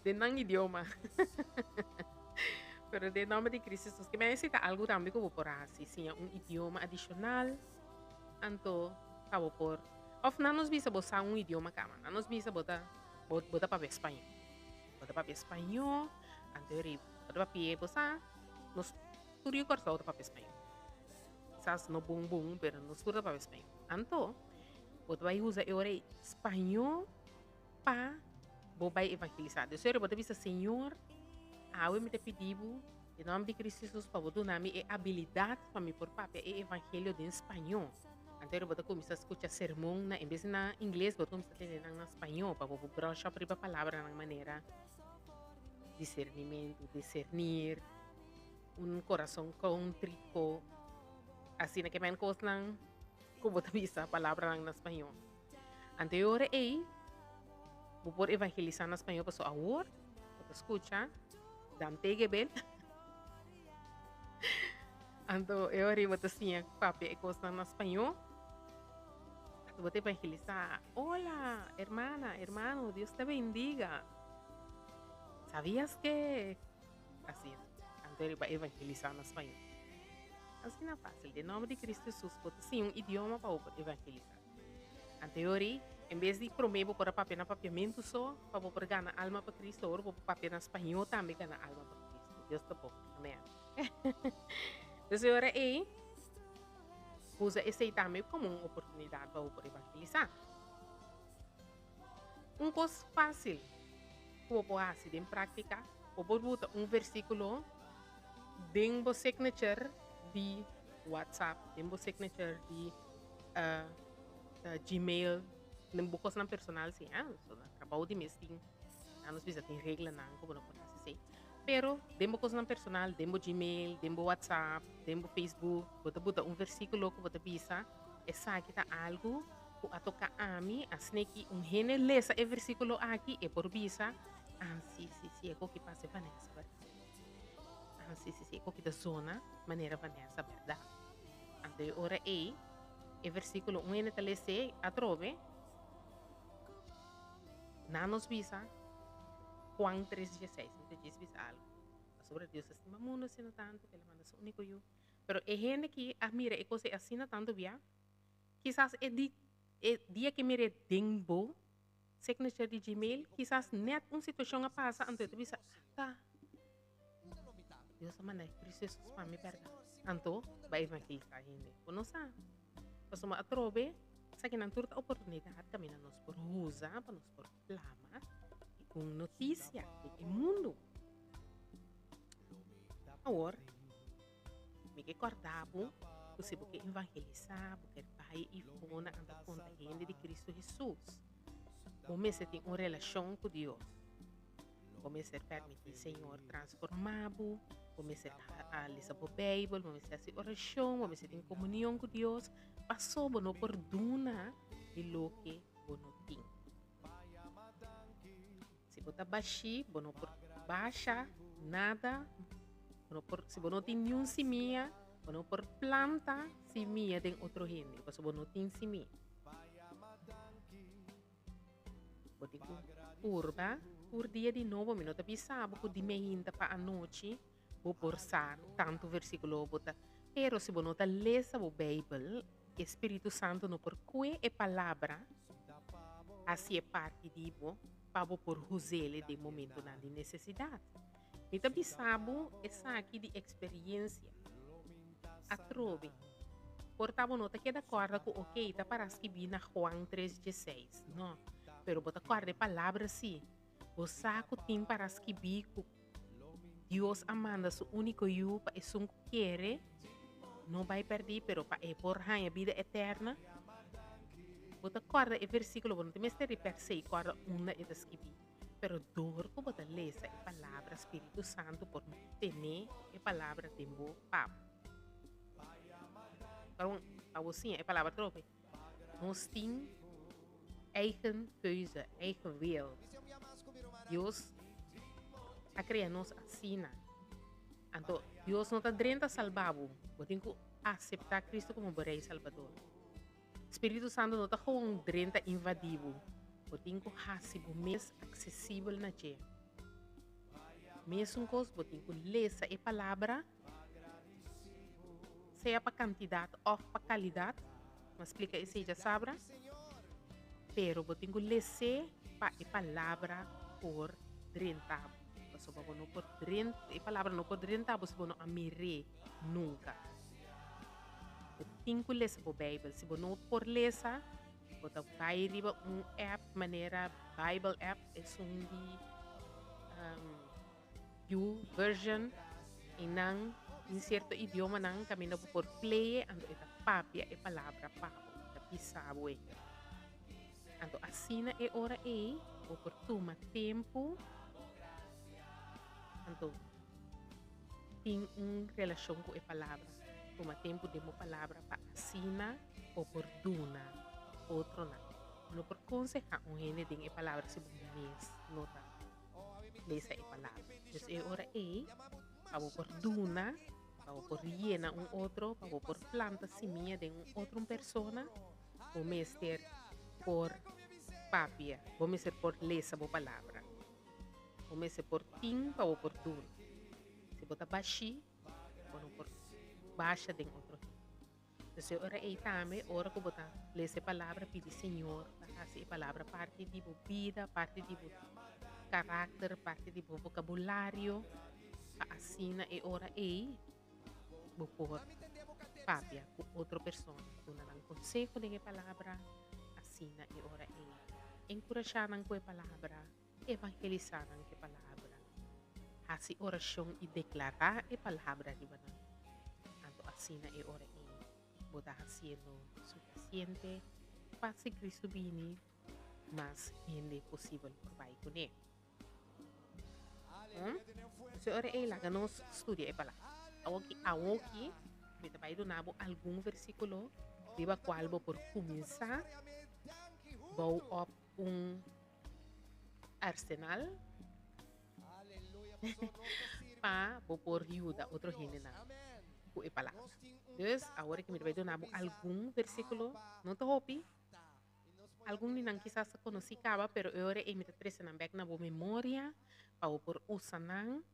den nan idioma. Pero den nomber di Cristo Jesus, ke mi a esei ta algu tambe ku bo por hasi, siña un idioma adishonal, anto pa bo por, òf nan nos bisa bo sa un idioma kaba, nan nos bisa bo ta bo ta papia spañó, bo ta papia spañó, anto e riba bo ta papia bo sa nos. Tur yu Kòrsou ta papia spañó. Kisas no bon bon, pero nos tur ta papia spañó. Anto, bo ta bai usa e ora ei spañó pa bo bai evangelisá. Des ora bo ta bisa, Señor, awe mi ta pidi bo den nòmber di Cristo Jesus pa bo duna mi e abilidat pa mi por papia e evangelio den spañó. Anto ora bo ta kuminsá skucha sermon na en bes di na ingles, bo ta kuminsá tende nan na spañó pa bo por brush up riba palabranan manera disernimentu, disernir. Un corazon contrico. Asina ke men cosnan cu bo ta bisa palabranan na spañol. Anto e ora ey bo por evangelisa na spañol paso awor bo ta scucha dan tegebel. Anto e ora ey bo ta siña papia e cosnan na spañol. Anto bo ta evangelisa, Hola hermana, hermano, Dios te bendiga. Sabias que Asina, anto e riba evangelisá na spañó. Asina fásil, den nòmber di Kristu Hesus bo ta siña un idioma pa bo por evangelisá. Anto e ora ei, en bes di promé bo por a papia na papiamentu so pa bo por gana alma pa Kristu, awor bo por papia na spañó tambe gana alma pa Kristu. Dios ta bon. Amèn. Entonces e ora ei, usa esei tambe komo un oportunidat pa bo por evangelisá. Un kos fásil ku bo por hasi den práktika, bo por buta un versíkulo den bo signature di WhatsApp, den bo signature di Gmail, den bo kosnan personal si. So na trabou di mes tin, nan nos bisa tin reglanan ku bo no por hasi esei. Pero den bo kosnan personal, den bo Gmail, den bo WhatsApp, den bo Facebook, bo ta buta un versíkulo ku bo ta bisa esaki ta algu ku a toka ami, asina ki un hende lesa e versíkulo aki, e por bisa, Ah, sí, sí, sí, e koki pasa e Vanessa, bèrdat? ah, si, si, si, e koki ta zona manera Vanessa, bèrdat? Anto e ora ei, e versíkulo un hende ta les'é atrobe, nan nos bisa Juan tres dieseis, mi ta djis bisa algu, pasobra Dios ta stima mundu asina tantu ku el a manda su úniko Yu. Pero e hende ki a mira e kos ei asina tantu bia, kisas e di e dia ke mir'é den bo signature di Gmail, kisas nèt un situashon a pasa, anto e ta bisa, Ata, Dios a manda Cristo Jesus pa mi bèrdat. Anto bai evangelisá hende. Bo no sa. Pasobra atrobe esakinan tur ta oportunidat kaminda nos por usa pa nos por plama e bon notisia den e mundu. Awor, mi ke kòrda bo ku si bo ke evangelisá, bo ke bai i fona anda konta hende di Cristo Jesus, bo mester tin un relashon ku Dios. Bo mester permití Señor transformá bo, bo mester lesa bo Beibel, bo mester hasi orashon, bo mester tin komunion ku Dios, paso bo no por duna di loke bo no tin. Si bo ta bashí, bo no por basha nada, bo no por, si bo no tin niun simia, bo no por planta simia den otro hende, pasobra bo no tin simia. Bo tin ku purba tur dia di nobo. Mi no ta bisa bo ku di meinta pa anochi bo por sa tantu versíkulo bo ta. Pero si bo no ta lesa bo Beibel, e Spiritu Santu no por kue e palabra hasi e parti di bo pa bo por huz'el den momentunan di nesesidat. Mi ta bisa bo esaki di eksperiencia. Atrobe. Por ta bo no ta keda kòrda ku okey ta para skibí na Juan tres dieseis. No. Pero bo ta kòrda e palabra sí. Bo sa ku tin para skibí ku Dios a manda su úniko Yu pa esun ku kere no bai pèrdí pero pa e por haña bida eterna. Bo ta kòrda e versíkulo, bo no ta mester di pèrsei kòrda unda e ta skibí. Pero dor ku bo ta lesa e palabra Spiritu Santu por tene e palabra den bo pap. Pero pa bo siña e palabra trobe, nos tin eigen keuze, eigen wil. Dios a krea nos asina. Anto Dios no ta drenta salba bo, bo tin ku aseptá Cristo komo bo Rei Salbador. Spiritu Santu no ta gewoon drenta invadí bo. Bo tin ku hasi bo mes aksesibel na dje. Mesun kos bo tin ku lesa e Palabra, sea pa kantidat òf pa kalidat, mi a splika esei djasabra, pero bo tin ku les'é pa e Palabra por drenta bo. Pasobra bo no por drenta, e Palabra no por drenta bo si bo no a mir'é nunka. Bo tin ku lesa bo Beibel. Si bo no por lesa, bo ta bai riba un app manera Bible app, esun di YouVersion, i nan tin sierto idiomanan kaminda bo por play e, anto e ta papia e palabra pa bo, e ta bisa bo e. Anto asina e ora ei bo por tuma tempu anto tin un relashon ku e palabra. Tuma tempu den bo palabra pa asina bo por duna otronan. Bo no por konsehá un hende den e palabra si bo mes no ta lesa e palabra. Dus e ora ei pa bo por duna, pa bo por yena un otro, pa bo por planta simia den un otro persona, bo mester por papia, bo mester por lesa bo palabra. Bo mester por tin pa bo por duna. Si bo ta bashí, bo no por basha den otro hende. Entonces e ora ei tambe, ora ku bo ta lesa e palabra, pidi Señor pa hasi e palabra parti di bo bida, parti di bo karakter, parti di bo vokabulario, pa asina e ora ei bo por papia ku otro persona, duna nan konseho den e palabra, asina e ora ei enkurashá nan ku e palabra. Evangelisá nan ku e palabra. Hasi orashon i deklará e palabra riba nan. Anto asina e ora ei bo ta hasiendo sufisiente pa si Kristu bini, mas hende posibel por bai kuné. Entonces e ora ei laga nos studia e palabra. Awoki, awoki mi ta bai duna bo algun versíkulo riba kual bo por kuminsá bou op un arsenal. Pa bo por yuda otro hendenan ku e palabra. Dus, awor ku mi ta bai duna bo algun versíkulo, no ta hopi, algun di nan kisas ta konosí kaba, pero e ora ei mi ta trese nan bèk na bo memoria pa bo por usa nan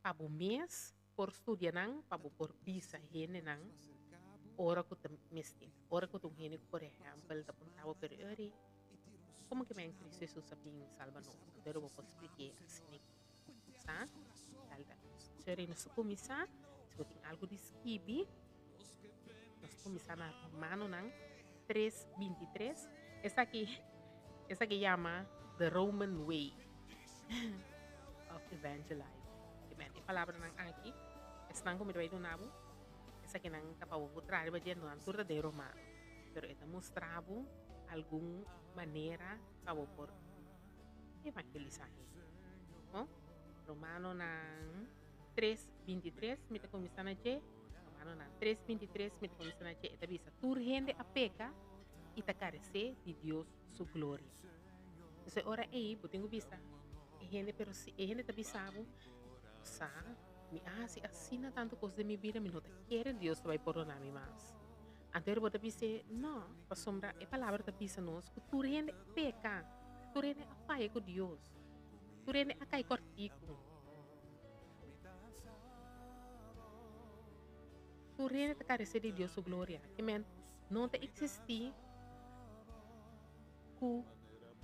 pa bo mes por studia nan, pa bo por bisa hendenan ora ku ta mester. Ora ku ta un hende ku por ehèmpel ta puntra bo, pero e ora ei, komo ke men Kristu Hesus a bin salba nos? Pero bo por splik'é asina. Sa? Tal ta. Sorry, nos ta kuminsá. Si bo tin algu di skibi, nos ta kuminsá na Romanonan 3:23. Esaki, esaki yama The Roman Way of Evangelizing. Amen. E palabranan aki, esnan ku mi ta bai duna bo, esakinan ta pa bo por traha riba dje, nan tur ta den Romano. Pero e ta mustra bo algun manera pa bo por evangelisá hende. No? Romanonan 3:23, mi ta kuminsá na dje. Romanonan 3:23, mi ta kuminsá na dje. E ta bisa, Tur hende a peka i ta karesé di Dios su gloria. Entonces, e ora ei bo tin ku bisa e hende, pero si e hende ta bisa bo, Sa, mi a hasi asina tantu kos den mi bida, mi no ta kere Dios ta bai pordoná mi mas. Anto bo ta bis'é, No, pasobra e Palabra ta bisa nos ku tur hende a peka, tur hende a faya ku Dios, tur hende a kai kòrtiku. Tur hende ta karesé di Dios su gloria. Ke men, no ta eksistí ku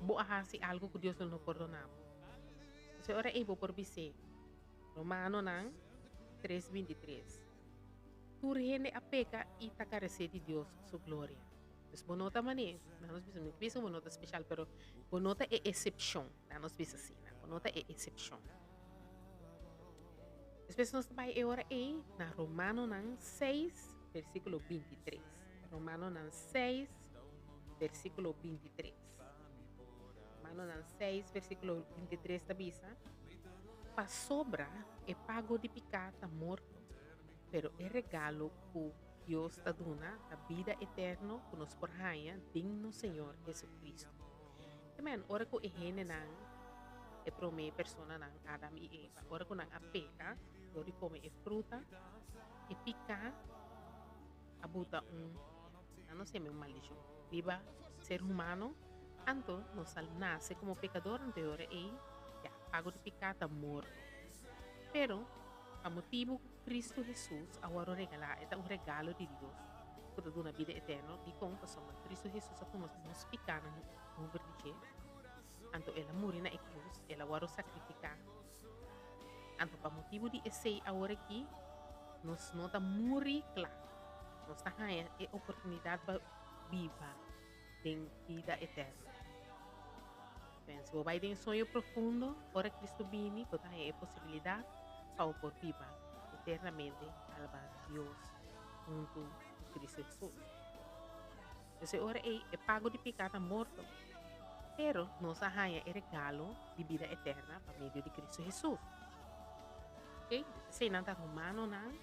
bo a hasi algu ku Dios lo no pordoná bo. P'esei ora ei bo por bis'é, Romanonan tres 23. Tur hende a peka i ta karesé di Dios su gloria. Dus bo no ta manera, nan nos bisa, mi ta bisa bo no ta speshal, pero bo no ta e esepshon, nan nos bisa asina, bo no ta e esepshon. Despues nos ta bai e ora ei na Romanonan 6, versíkulo 23. Romanonan 6, versíkulo 23. Romanonan 6, versíkulo 23 ta bisa, Pasobra e pago di piká ta morto, pero e regalo ku Dios ta duna ta bida eterno ku nos por haña den nos Señor Jesucristo. Amen. Ora ku e hendenan, e promé personanan, Adam i Eva, ora ku nan a peka dor di kome e fruta, e piká a buta un, nan no seme un maldishon, riba ser humano. Anto nos a nase komo pekador, anto e ora ei ya pago di piká ta morto. Pero pa motibu ku Kristu Hesus a wòrdu regalá, e ta un regalo di Dios ku ta duna bida eterno. Dikon? Pasobra Kristu Hesus a tuma nos pikánan over di dje, anto el a muri na e krus, el a wòrdu sakrifiká. Anto pa motibu di esei aworakí nos no ta muri kla, nos ta haña e oportunidat pa biba den bida eterno. Ben, si bo bai den soño profundo, ora Cristo bini, bo ta haña e posibilidad pa bo por biba eternamente alaba Dios huntu ku Cristo Jesus. Entonces e ora ei e pago di piká ta morto, pero nos a haña e regalo di bida eterna pa medio di Cristo Jesus. Ok, eseinan ta Romanonan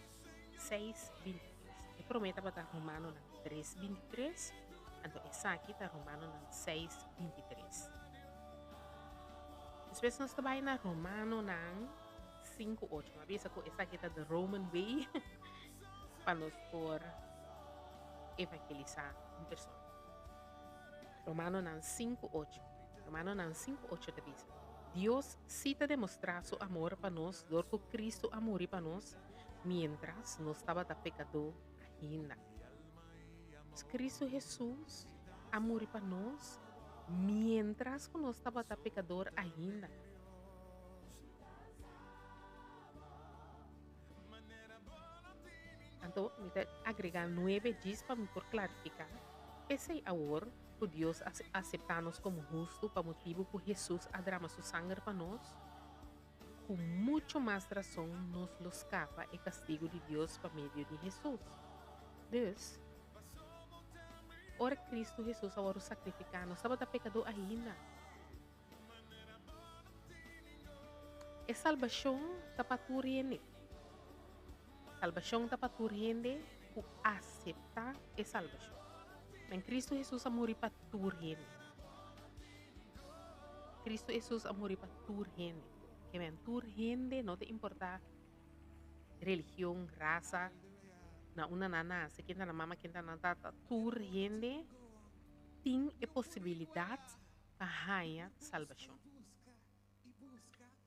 6, 23. E promé tabata Romanonan 3, 23, anto esaki ta Romanonan 6, 23. Despues nos ta bai na Romanonan 5, 8. Mi a bisa ku esaki ta the Roman way pa nos por evangelisá un persona. Romanonan 5, 8. Romanonan 5, 8 ta bisa, Dios sí ta demostrá su amor pa nos dor ku Kristu a muri pa nos miéntras nos tabata pekadó ainda. Pues Kristu Hesus a muri pa nos miéntras ku nos tabata pekador ainda. Anto mi ta agregá nuebe djis pa mi por klarifiká. P'esei awor ku Dios a aseptá nos komo hustu pa motibu ku Hesus a drama su sanger pa nos, ku muchu mas rason nos lo skapa e kastigu di Dios pa medio di Hesus. Dus, ora Kristu Hesus a wòrdu sakrifiká, nos tabata pekadó ainda. E salbashon ta pa tur hende. Salbashon ta pa tur hende ku aseptá e salbashon. Men Kristu Hesus a muri pa tur hende. Kristu Hesus a muri pa tur hende. Ke men tur hende no ta importá. religion, rasa, na unda nan nase, ken ta nan mama, ken ta nan tata, tur hende tin e posibilidat pa haña salbashon.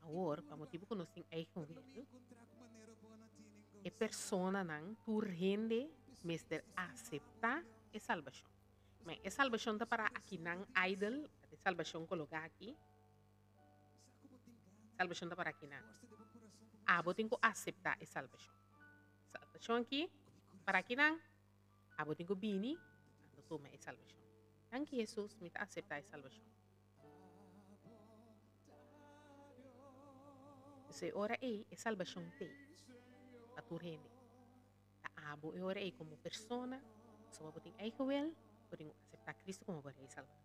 Awor, pa motibu ku nos tin eigen wil, e personanan, tur hende mester aseptá e salbashon. Men, e salbashon ta para akinan idle, e salbashon kologá aki. Salbashon ta para akinan. Abo tin ku aseptá e salbashon. Salbashon aki, para akinan, abo tin ku bini, anto tuma e salbashon. Danki Hesus, mi ta aseptá e salbashon. Esei ora ei e salbashon t'ei pa tur hende. Ta abo e ora ei komo persona, pasobra bo tin eigen wil, bo tin ku aseptá Kristu komo bo Rei Salbador.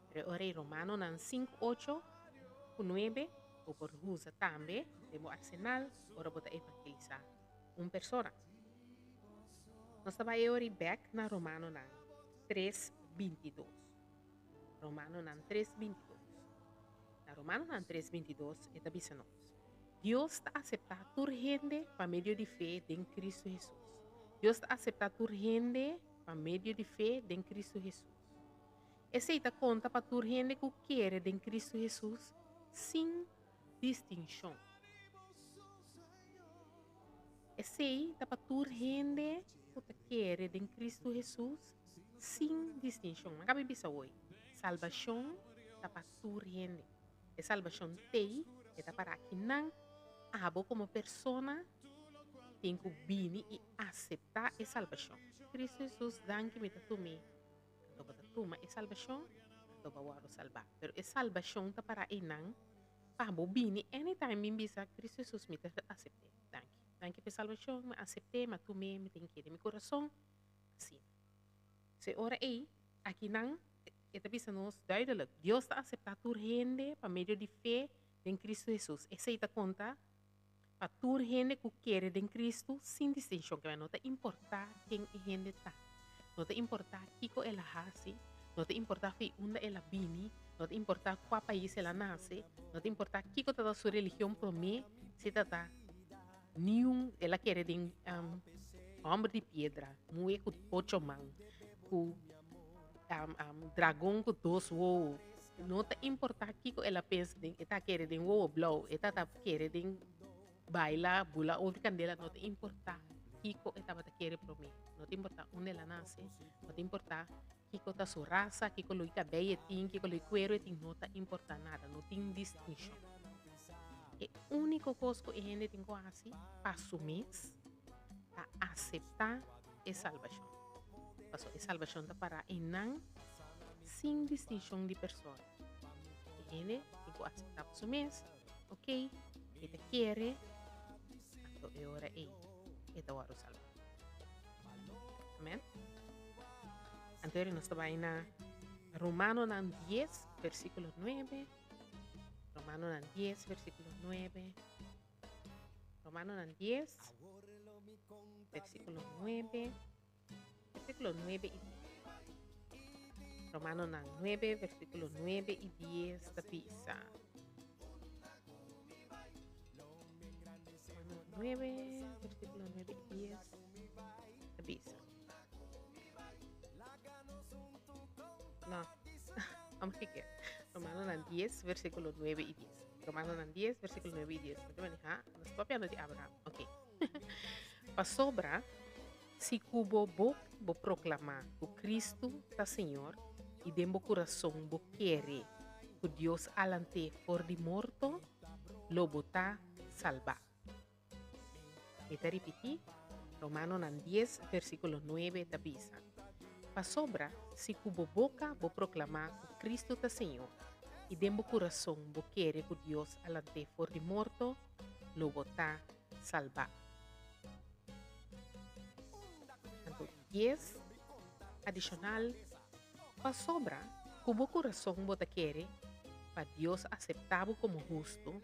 Pero e ora ei Romanonan sinku ocho ku nuebe bo por usa tambe den bo arsenal ora bo ta evangelisá un persona. Nos ta bai e ora ei bèk na Romanonan tres bintidos. Romanonan tres bintidos. Na Romanonan tres bintidos e ta bisa nos, Dios ta aseptá tur hende pa medio di fe den Kristu Hesus. Dios ta aseptá tur hende pa medio di fe den Kristu Hesus. Esei ta konta pa tur hende ku kere den Kristu Hesus sin distinshon. Esei ta pa tur hende ku ta kere den Kristu Hesus sin distinshon. Nan kabe bisa hoy, salbashon ta pa tur hende. E salbashon t'ei, e ta para akinan. Abo komo persona tin ku bini i aseptá e salbashon. Kristu Hesus, danki mi ta tum'é. Anto bo ta tuma e salbashon, anto bo a wòrdu salbá. Pero e salbashon ta para einan pa bo bini anytime bin bisa, Kristu Hesus mi ta asept'é. Danki. Danki pa e salbashon, mi a asept'é, mi a tum'é, mi tin kere den mi kurason. Asina. So e ora ei, akinan e ta bisa nos duidelijk, Dios ta aseptá tur hende pa medio di fe den Kristu Hesus. Esei ta konta pa tur hende ku kere den Kristu sin distinshon. Kibera no ta importá ken e hende ta, no ta importá kiko el a hasi, no ta importá fi unda el a bini, no ta importá kua pais el a nase, no ta importá kiko tabata su religion promé, si ta niun el a kere den hòmber di piedra, muhé ku ocho man, ku dragon ku dos wowo. No ta importá kiko el a pensa den, e ta kere den wowo blou, e ta ta kere den baila, bula over kandela, no ta importá kiko e tabata kere promé. No ta importá unda el a nase, no ta importá kiko ta su rasa, kiko lo kabei e tin, kiko lo kuero e tin, no ta importá nada, no tin distinshon. E úniko kos ku e hende tin ku hasi pa su mes ta aseptá e salbashon. Pasobra e salbashon ta pará einan sin distinshon di persona. E hende tin ku aseptá pa su mes, ok, mi ta kere, anto e ora ei e ta wòrdu salbá. Amen. Anto ora nos ta bai na Romanonan dies, versíkulo nuebe. Romanonan dies, versíkulo nuebe. Romanonan dies, versíkulo nuebe. Versíkulo nuebe i dies. Romanonan nuebe, versíkulo nuebe i dies ta bisa. Romanonan nuebe, versíkulo nuebe i dies ta bisa. No, vamos a chequear. Romanonan 10, versículo 9 y 10. Romanonan 10, versículo 9 y 10. Mete maneja, nos papiando di Abraham. Ok. Pasobra, si ku bo boka bo proklamá ku Kristu ta Señor i den bo kurason bo kere ku Dios a lant'é for di morto, lo bo ta salbá. Mi ta ripití, Romanonan dies, versíkulo nuebe ta bisa, Pasobra si ku bo boka bo proklamá ku Kristu ta Señor i den bo kurason bo kere ku Dios a lant'é for di morto, lo bo ta salbá. Anto dies adishonal, Pasobra ku bo kurason bo ta kere pa Dios aseptá bo komo hustu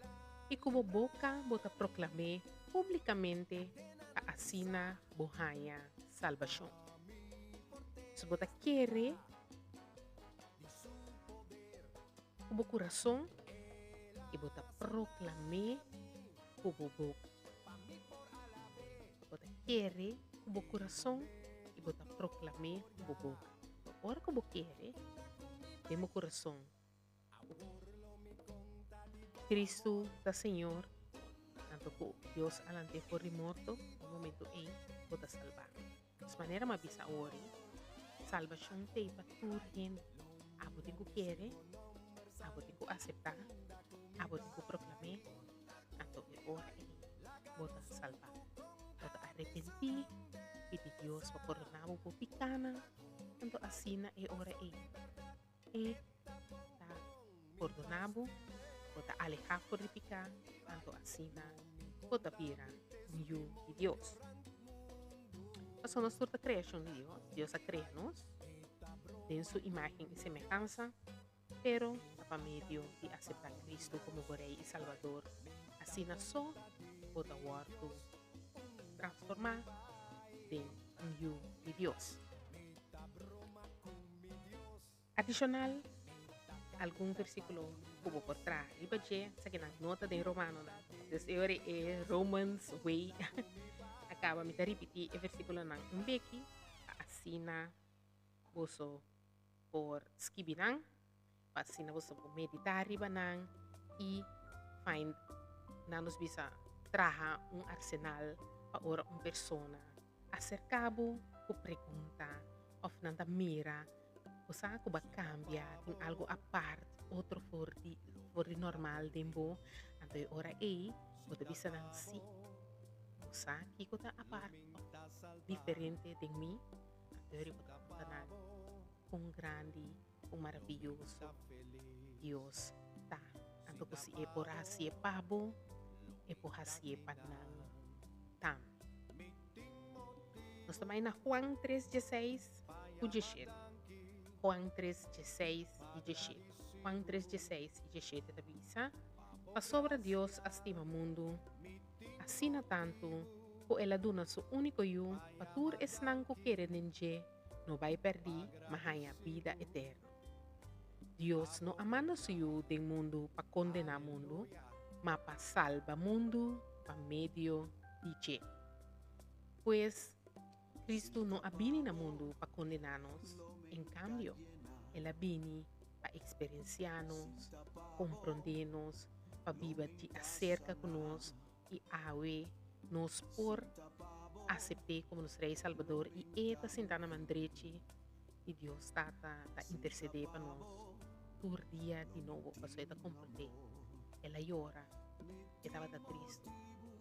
i ku bo boka bo ta proklam'é públikamente pa asina bo haña salbashon. Si bo ta kere ku bo kurason i bo ta proklam'é ku bo boka. kere ku bo kurason i bo ta proklam'é ku bo boka. Ora ku bo kere den bo kurason ku Kristu ta Señor, anto ku Dios a lant'é for di morto, e momentu ei bo ta salbá. Nos manera m'a bisa awor ei, salbashon t'ei pa tur hende. Abo tin ku kere, abo tin ku aseptá, abo tin ku proklam'é, anto e ora ei bo ta salbá. Bo ta arepentí, pidi Dios pa pordoná bo bo pikánan, anto asina e ora ei e ta pordoná bo, bo ta alehá for di piká, anto asina bo ta bira un yu di Dios. Pasobra nos tur ta kreashon di Dios, Dios a krea nos den su imágen i semehansa, pero ta pa medio di aseptá Kristu komo bo Rei i Salbador, asina so bo ta wòrdu transformá den un yu di Dios. Adishonal, algun versíkulo ku bo por traha riba dje, esakinan no ta den Romanonan. Dus e ora e Romans Way a kaba, mi ta ripití e versíkulonan un beki pa asina boso por skibi nan, pa asina boso por meditá riba nan i find nan nos bisa traha un arsenal pa ora un persona aserká bo ku pregunta òf nan ta mira bo sa ku bo a kambia, tin algu apart, otro for di for di normal den bo, anto e ora ei bo ta bisa nan sí, bo sa kiko ta apart òf diferente den mi, anto e ora bo ta konta nan kon grandi, kon maraviyoso Dios ta, anto ku si e por hasié pa bo, e por hasié pa nan tambe. Nos ta bai na Juan 3 dieseis ku dieshete. Juan 3 dieseis i dieshete. Juan 3 dieseis i dieshete ta bisa, Pasobra Dios a stima mundu asina tantu ku el a duna su úniko Yu pa tur esnan ku kere den dje no bai pèrdí ma haña bida eterno. Dios no a manda su Yu den mundu pa kondená mundu, ma pa salba mundu pa medio di dje. Pues, Kristu no a bini na mundu pa kondená nos, en kambio, el a bini pa eksperensiá nos, komprondé nos, pa biba di aserka ku nos i awe nos por asept'é komo nos Rei i Salbador i e ta sintá na man drechi di Dios Tata ta intersedé pa nos tur dia di nobo pasobra e ta komprondé. El a yora, e tabata tristu,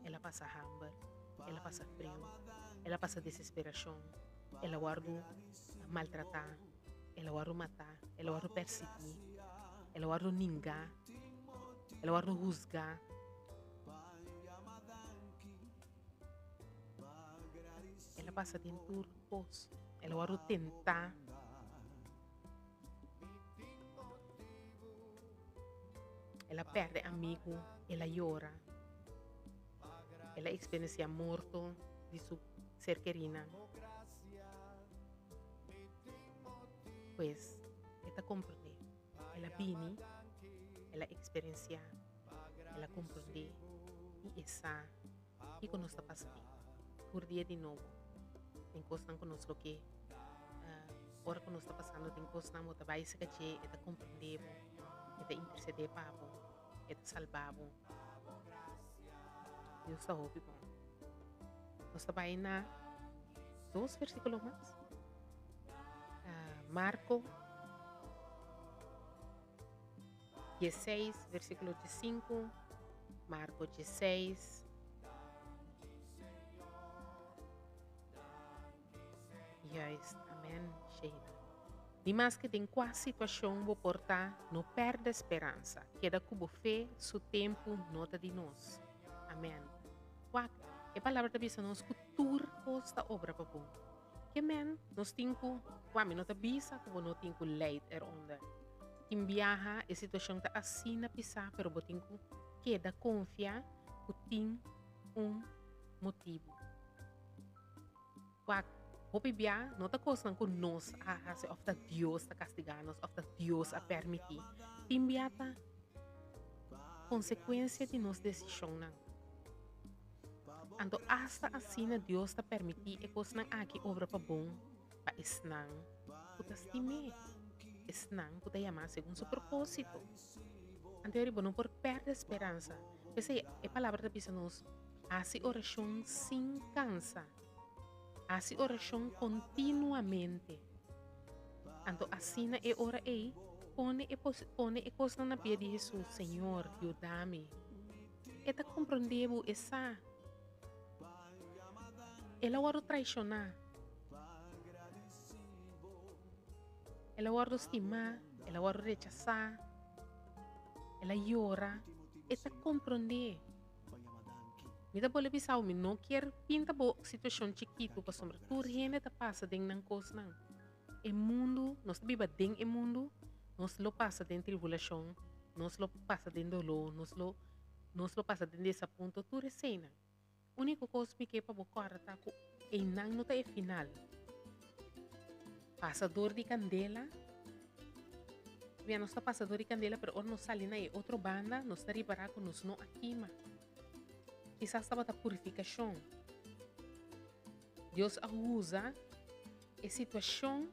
el a pasa hamber, el a pasa friu, el a pasa desesperashon, el a wòrdu maltratá, el a wòrdu matá, el a wòrdu pèrsiguí, el a wòrdu ningá, el a wòrdu husgá. El a pasa den tur kos, el a wòrdu tentá. El a perde amigu, el a yora. El a eksperensiá morto di su ser kerinan. Pues, e ta komprondé. El a bini, el a eksperensiá, el a komprondé i e sa kiko nos ta pasa den. Tur dia di nobo, den kosnan ku nos lo ke ora ku nos ta pasando den kosnan bo ta bai seka dje, e ta komprondé bo, e ta intersedé pa bo, e ta salba bo. Dios ta hopi bon. Nos ta bai na dos versíkulo mas. Marko 16, versíkulo 15. Marko 16. Juist, amen, Sheila. Di maske den kua situashon bo por ta, no pèrdè speransa. Keda ku bo fe, su tempu no ta di nos. Amen. Wak, e palabra ta bisa nos ku tur kos ta obra pa bon. Ke men nos tin ku, wak, mi no ta bisa ku bo no tin ku leid eronder. Tin biaha e situashon ta asina pisá, pero bo tin ku keda konfia ku tin un motibu. Wak, hopi bia no ta kosnan ku nos a hasi òf ta Dios ta kastigá nos òf ta Dios a permití. Tin bia ta konsekuensia di nos desishonnan. Anto asta asina Dios ta permití e kosnan aki obra pa bon pa esnan ku ta stim'é, esnan ku ta yamá segun su propósito. Anto bo no por pèrdè speransa. P'esei e Palabra ta bisa nos, Hasi orashon sin kansa. Hasi orashon kontinuamente. Anto asina e ora ei, pone e pone e kosnan na pia di Hesus, Señor, yuda mi. E ta komprondé bo, e sa. El a wòrdu traishoná. El a wòrdu stimá, el a wòrdu rechasá, el a yora. E ta komprondé. Mi ta bolbe bisa bo, mi no kier pinta bo situashon chikitu pasobra tur hende ta pasa den nan kosnan. E mundu, nos ta biba den e mundu, nos lo pasa den tribulashon, nos lo pasa den doló, nos lo nos lo pasa den desapunto, tur eseinan. Úniko kos mi ke pa bo kòrda ta ku einan no ta e final. Pasa dor di kandela, ya nos ta pasa dor di kandela, pero ora nos sali na e otro banda, nos ta ripará ku nos no a kima. Kisas tabata purifikashon. Dios a usa e situashon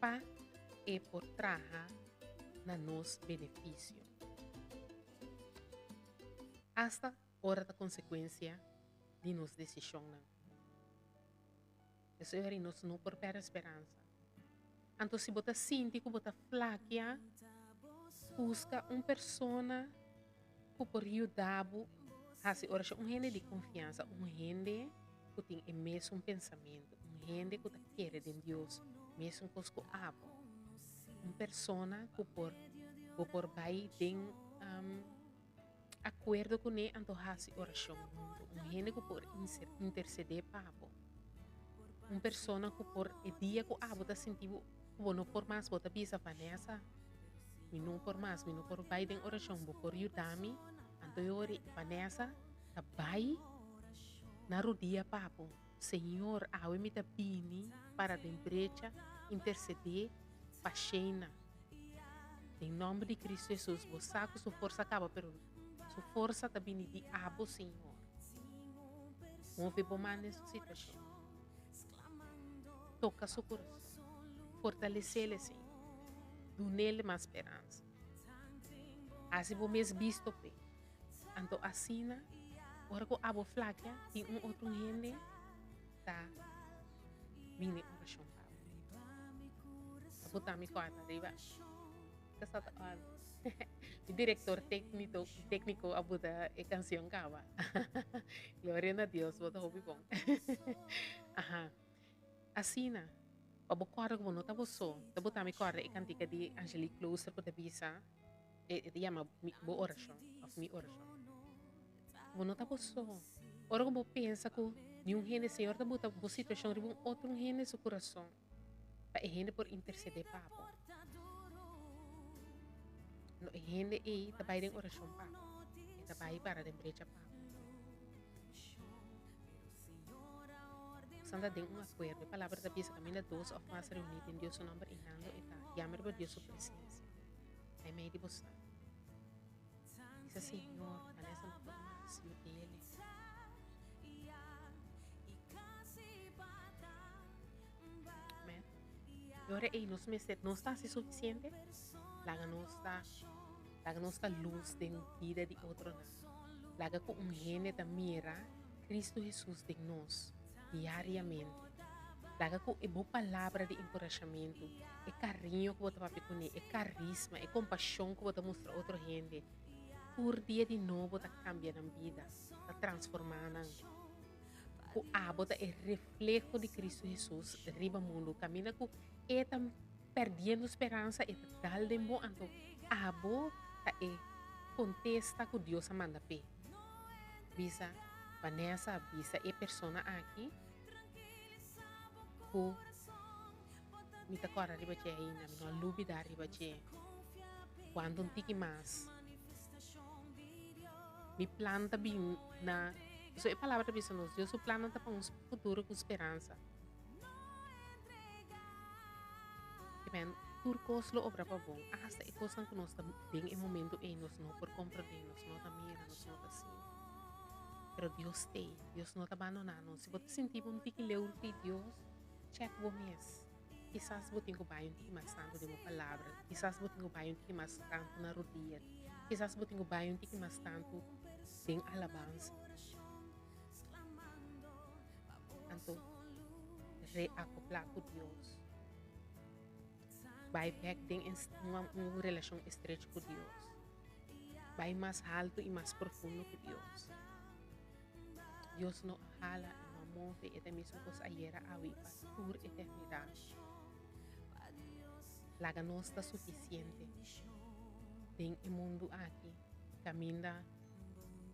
pa e por traha na nos benefisio. Asta ora ta konsekuensia di nos desishonnan. Esei ora nos no por pèrdè speransa. Anto si bo ta sinti ku bo ta flakia, buska un persona ku por yuda bo hasi orashon, un hende di konfiansa, un hende ku tin e mesun pensamentu, un hende ku ta kere den Dios mesun kos ku abo, un persona ku por bo por bai den Akuerdo kuné anto hasi orashon huntu. Un hende ku por intersedé pa bo. Un persona ku por e dia ku abo ta sinti bo ku bo no por mas bo ta bisa Vanessa mi no por mas mi no por bai den orashon bo por yuda mi anto e ora Vanessa ta bai na rudia pa bo Señor awe mi ta bini para den brecha intersedé pa Sheina. Den nomber di Cristo Jesus, bo sa cu su forsa caba, pero su forsa ta bini di abo, Señor. Move bo man den su situacion. Toca su corazon. Fortalecele, Señor. Dunele mas speransa. Haci bo mes bisto p'e. Anto asina, ora cu abo flakia, tin un otro hende ta bini oracion pa bo. Ta bota mi kòrda riba kasa ta on. Mi direktor teknito tekniko a buta e kansion kaba. Gloria na Dios, bo ta hopi bon. Aha. Asina, pa bo kòrda ku bo no ta bo so, ta bota mi kòrda e kantika di Angelique Klooster ku ta bisa, e ta yama mi bo orashon òf mi orashon. Bo no ta bo so. Ora ku bo pensa ku niun hende, Señor ta buta bo situashon riba un otro hende su kurason pa e hende por intersedé pa bo. No, e hende ei ta bai den orashon pa bo. E ta bai para den brecha pa bo. Santa den un akuerdo. E palabra ta bisa kaminda dos òf mas reuní den Dios su nòmber i nando e ta yama riba Dios su presensia. Meimei di bosnan. Bisa Señor, Vanessa no por mas, yud'ele. Amen. Y ora ei nos mester, nos ta hasi suficiente? Laga nos ta, laga nos ta luz den bida di otronan. Laga ku un hende ta mira Cristo Jesus den nos diariamente. Laga ku e bo palabra di enkurashamentu, e kariño ku bo ta papia kuné, e karisma, e kompashon ku bo ta mustra otro hende, tur dia di nobo ta kambia nan bida, ta transformá nan. Ku abo ta e refleho di Kristu Hesus riba mundu. Kaminda ku e ta pèrdiendo speransa, e ta dal den bo, anto abo ta e kontesta ku Dios a manda p'e. Bisa Vanessa, bisa e persona aki ku mi ta kòrda riba dje ainda, mi no a lubidá riba dje. Wanta un tiki mas. Mi plan ta bin na, pasobra e palabra ta bisa nos, Dios su plannan ta pa un futuro ku speransa. Amen. Tur kos lo obra pa bon, asta e kosnan ku nos ta den e momento ei nos no por komprendé, nos no ta mira, nos no ta sinti. Pero Dios t'ei, Dios no ta bandoná nos. Si bo ta sinti bo un tiki leu di Dios, chèk bo mes. Kisas bo tin ku bai un tiki mas tantu den bo palabra, kisas bo tin ku bai un tiki mas tantu na rodia, kisas bo tin ku bai un tiki mas tantu den alabansa. Anto, reakoplá ku Dios. Bai bèk den un relashon estrecho ku Dios. Bai mas haltu i mas profundo ku Dios. Dios no a hala i no a move, e ta e mesun kos ayera, awe i pa tur eternidat. Laga nos ta sufisiente den e mundu aki kaminda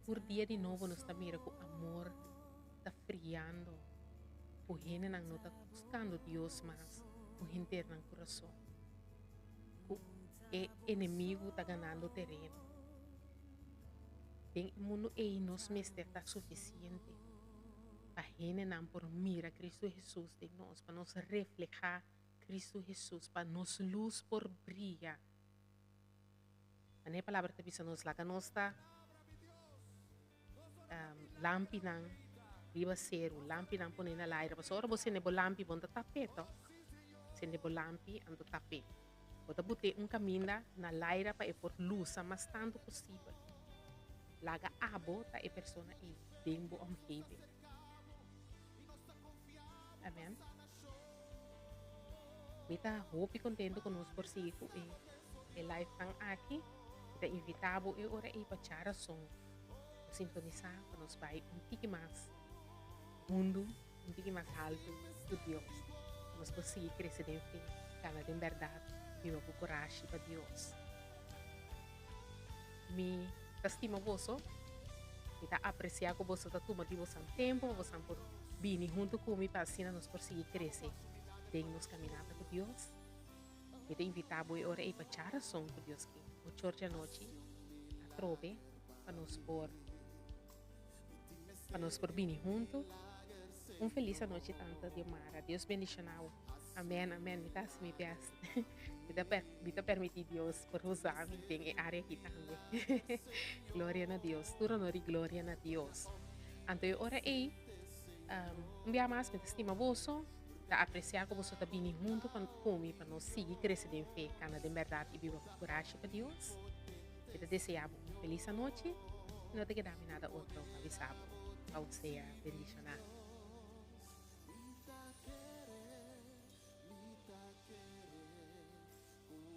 tur dia di nobo nos ta mira ku amor ta friando, ku hendenan no ta buskando Dios mas ku henter nan kurason, ku e enemigu ta ganando tereno. Den e mundu ei nos mester ta sufisiente pa hendenan por mira Cristo Hesus den nos, pa nos reflehá Cristo Hesus, pa nos lus por bria. Manera e palabra ta bisa nos, laga nos ta lampinan riba seru, lampinan pone na laira. Pasobra ora bo sende bo lampi bo no ta tap'é tòg. Sende bo lampi anto tap'é. Bo ta bot'é un kaminda na laira pa e por lusa mas tantu posibel. Laga abo ta e persona ei den bo omgeving. Amen. Mi ta hopi kontentu ku nos por sigui ku e e live nan aki. Mi ta invitá bo e ora ei pa djarason pa sintonisá pa nos bai un tiki mas hundu, un tiki mas haltu ku Dios. Pa nos por sigui krese den fe, kana den bèrdat, biba ku kurashi pa Dios. Mi ta stima boso, mi ta apresiá ku boso ta tuma di bosan tempu pa bosan por bini huntu ku mi pa asina nos por sigui krese den nos kaminata ku Dios. Mi ta invitá bo e ora ei pa cha rason ku Dios ke ocho or djanochi atrobe pa nos por pa nos por bini huntu. Un felis anochi tanta Diomara. Dios bendishoná bo. Amen, amen. Mi ta hasi mi best. Mi ta per, mi ta permití Dios por usa mi den e área aki tambe. Gloria na Dios. Tur honor i gloria na Dios. Anto e ora ei, um, un bia mas mi ta stima boso, ta apresiá ku boso ta bini huntu pa ku mi pa nos sigui krese den fe, kana den bèrdat i biba ku kurashi pa Dios. Mi ta deseá bo un felis anochi i no ta keda mi nada otro pa bisa bo. Pa bo sea bendishoná.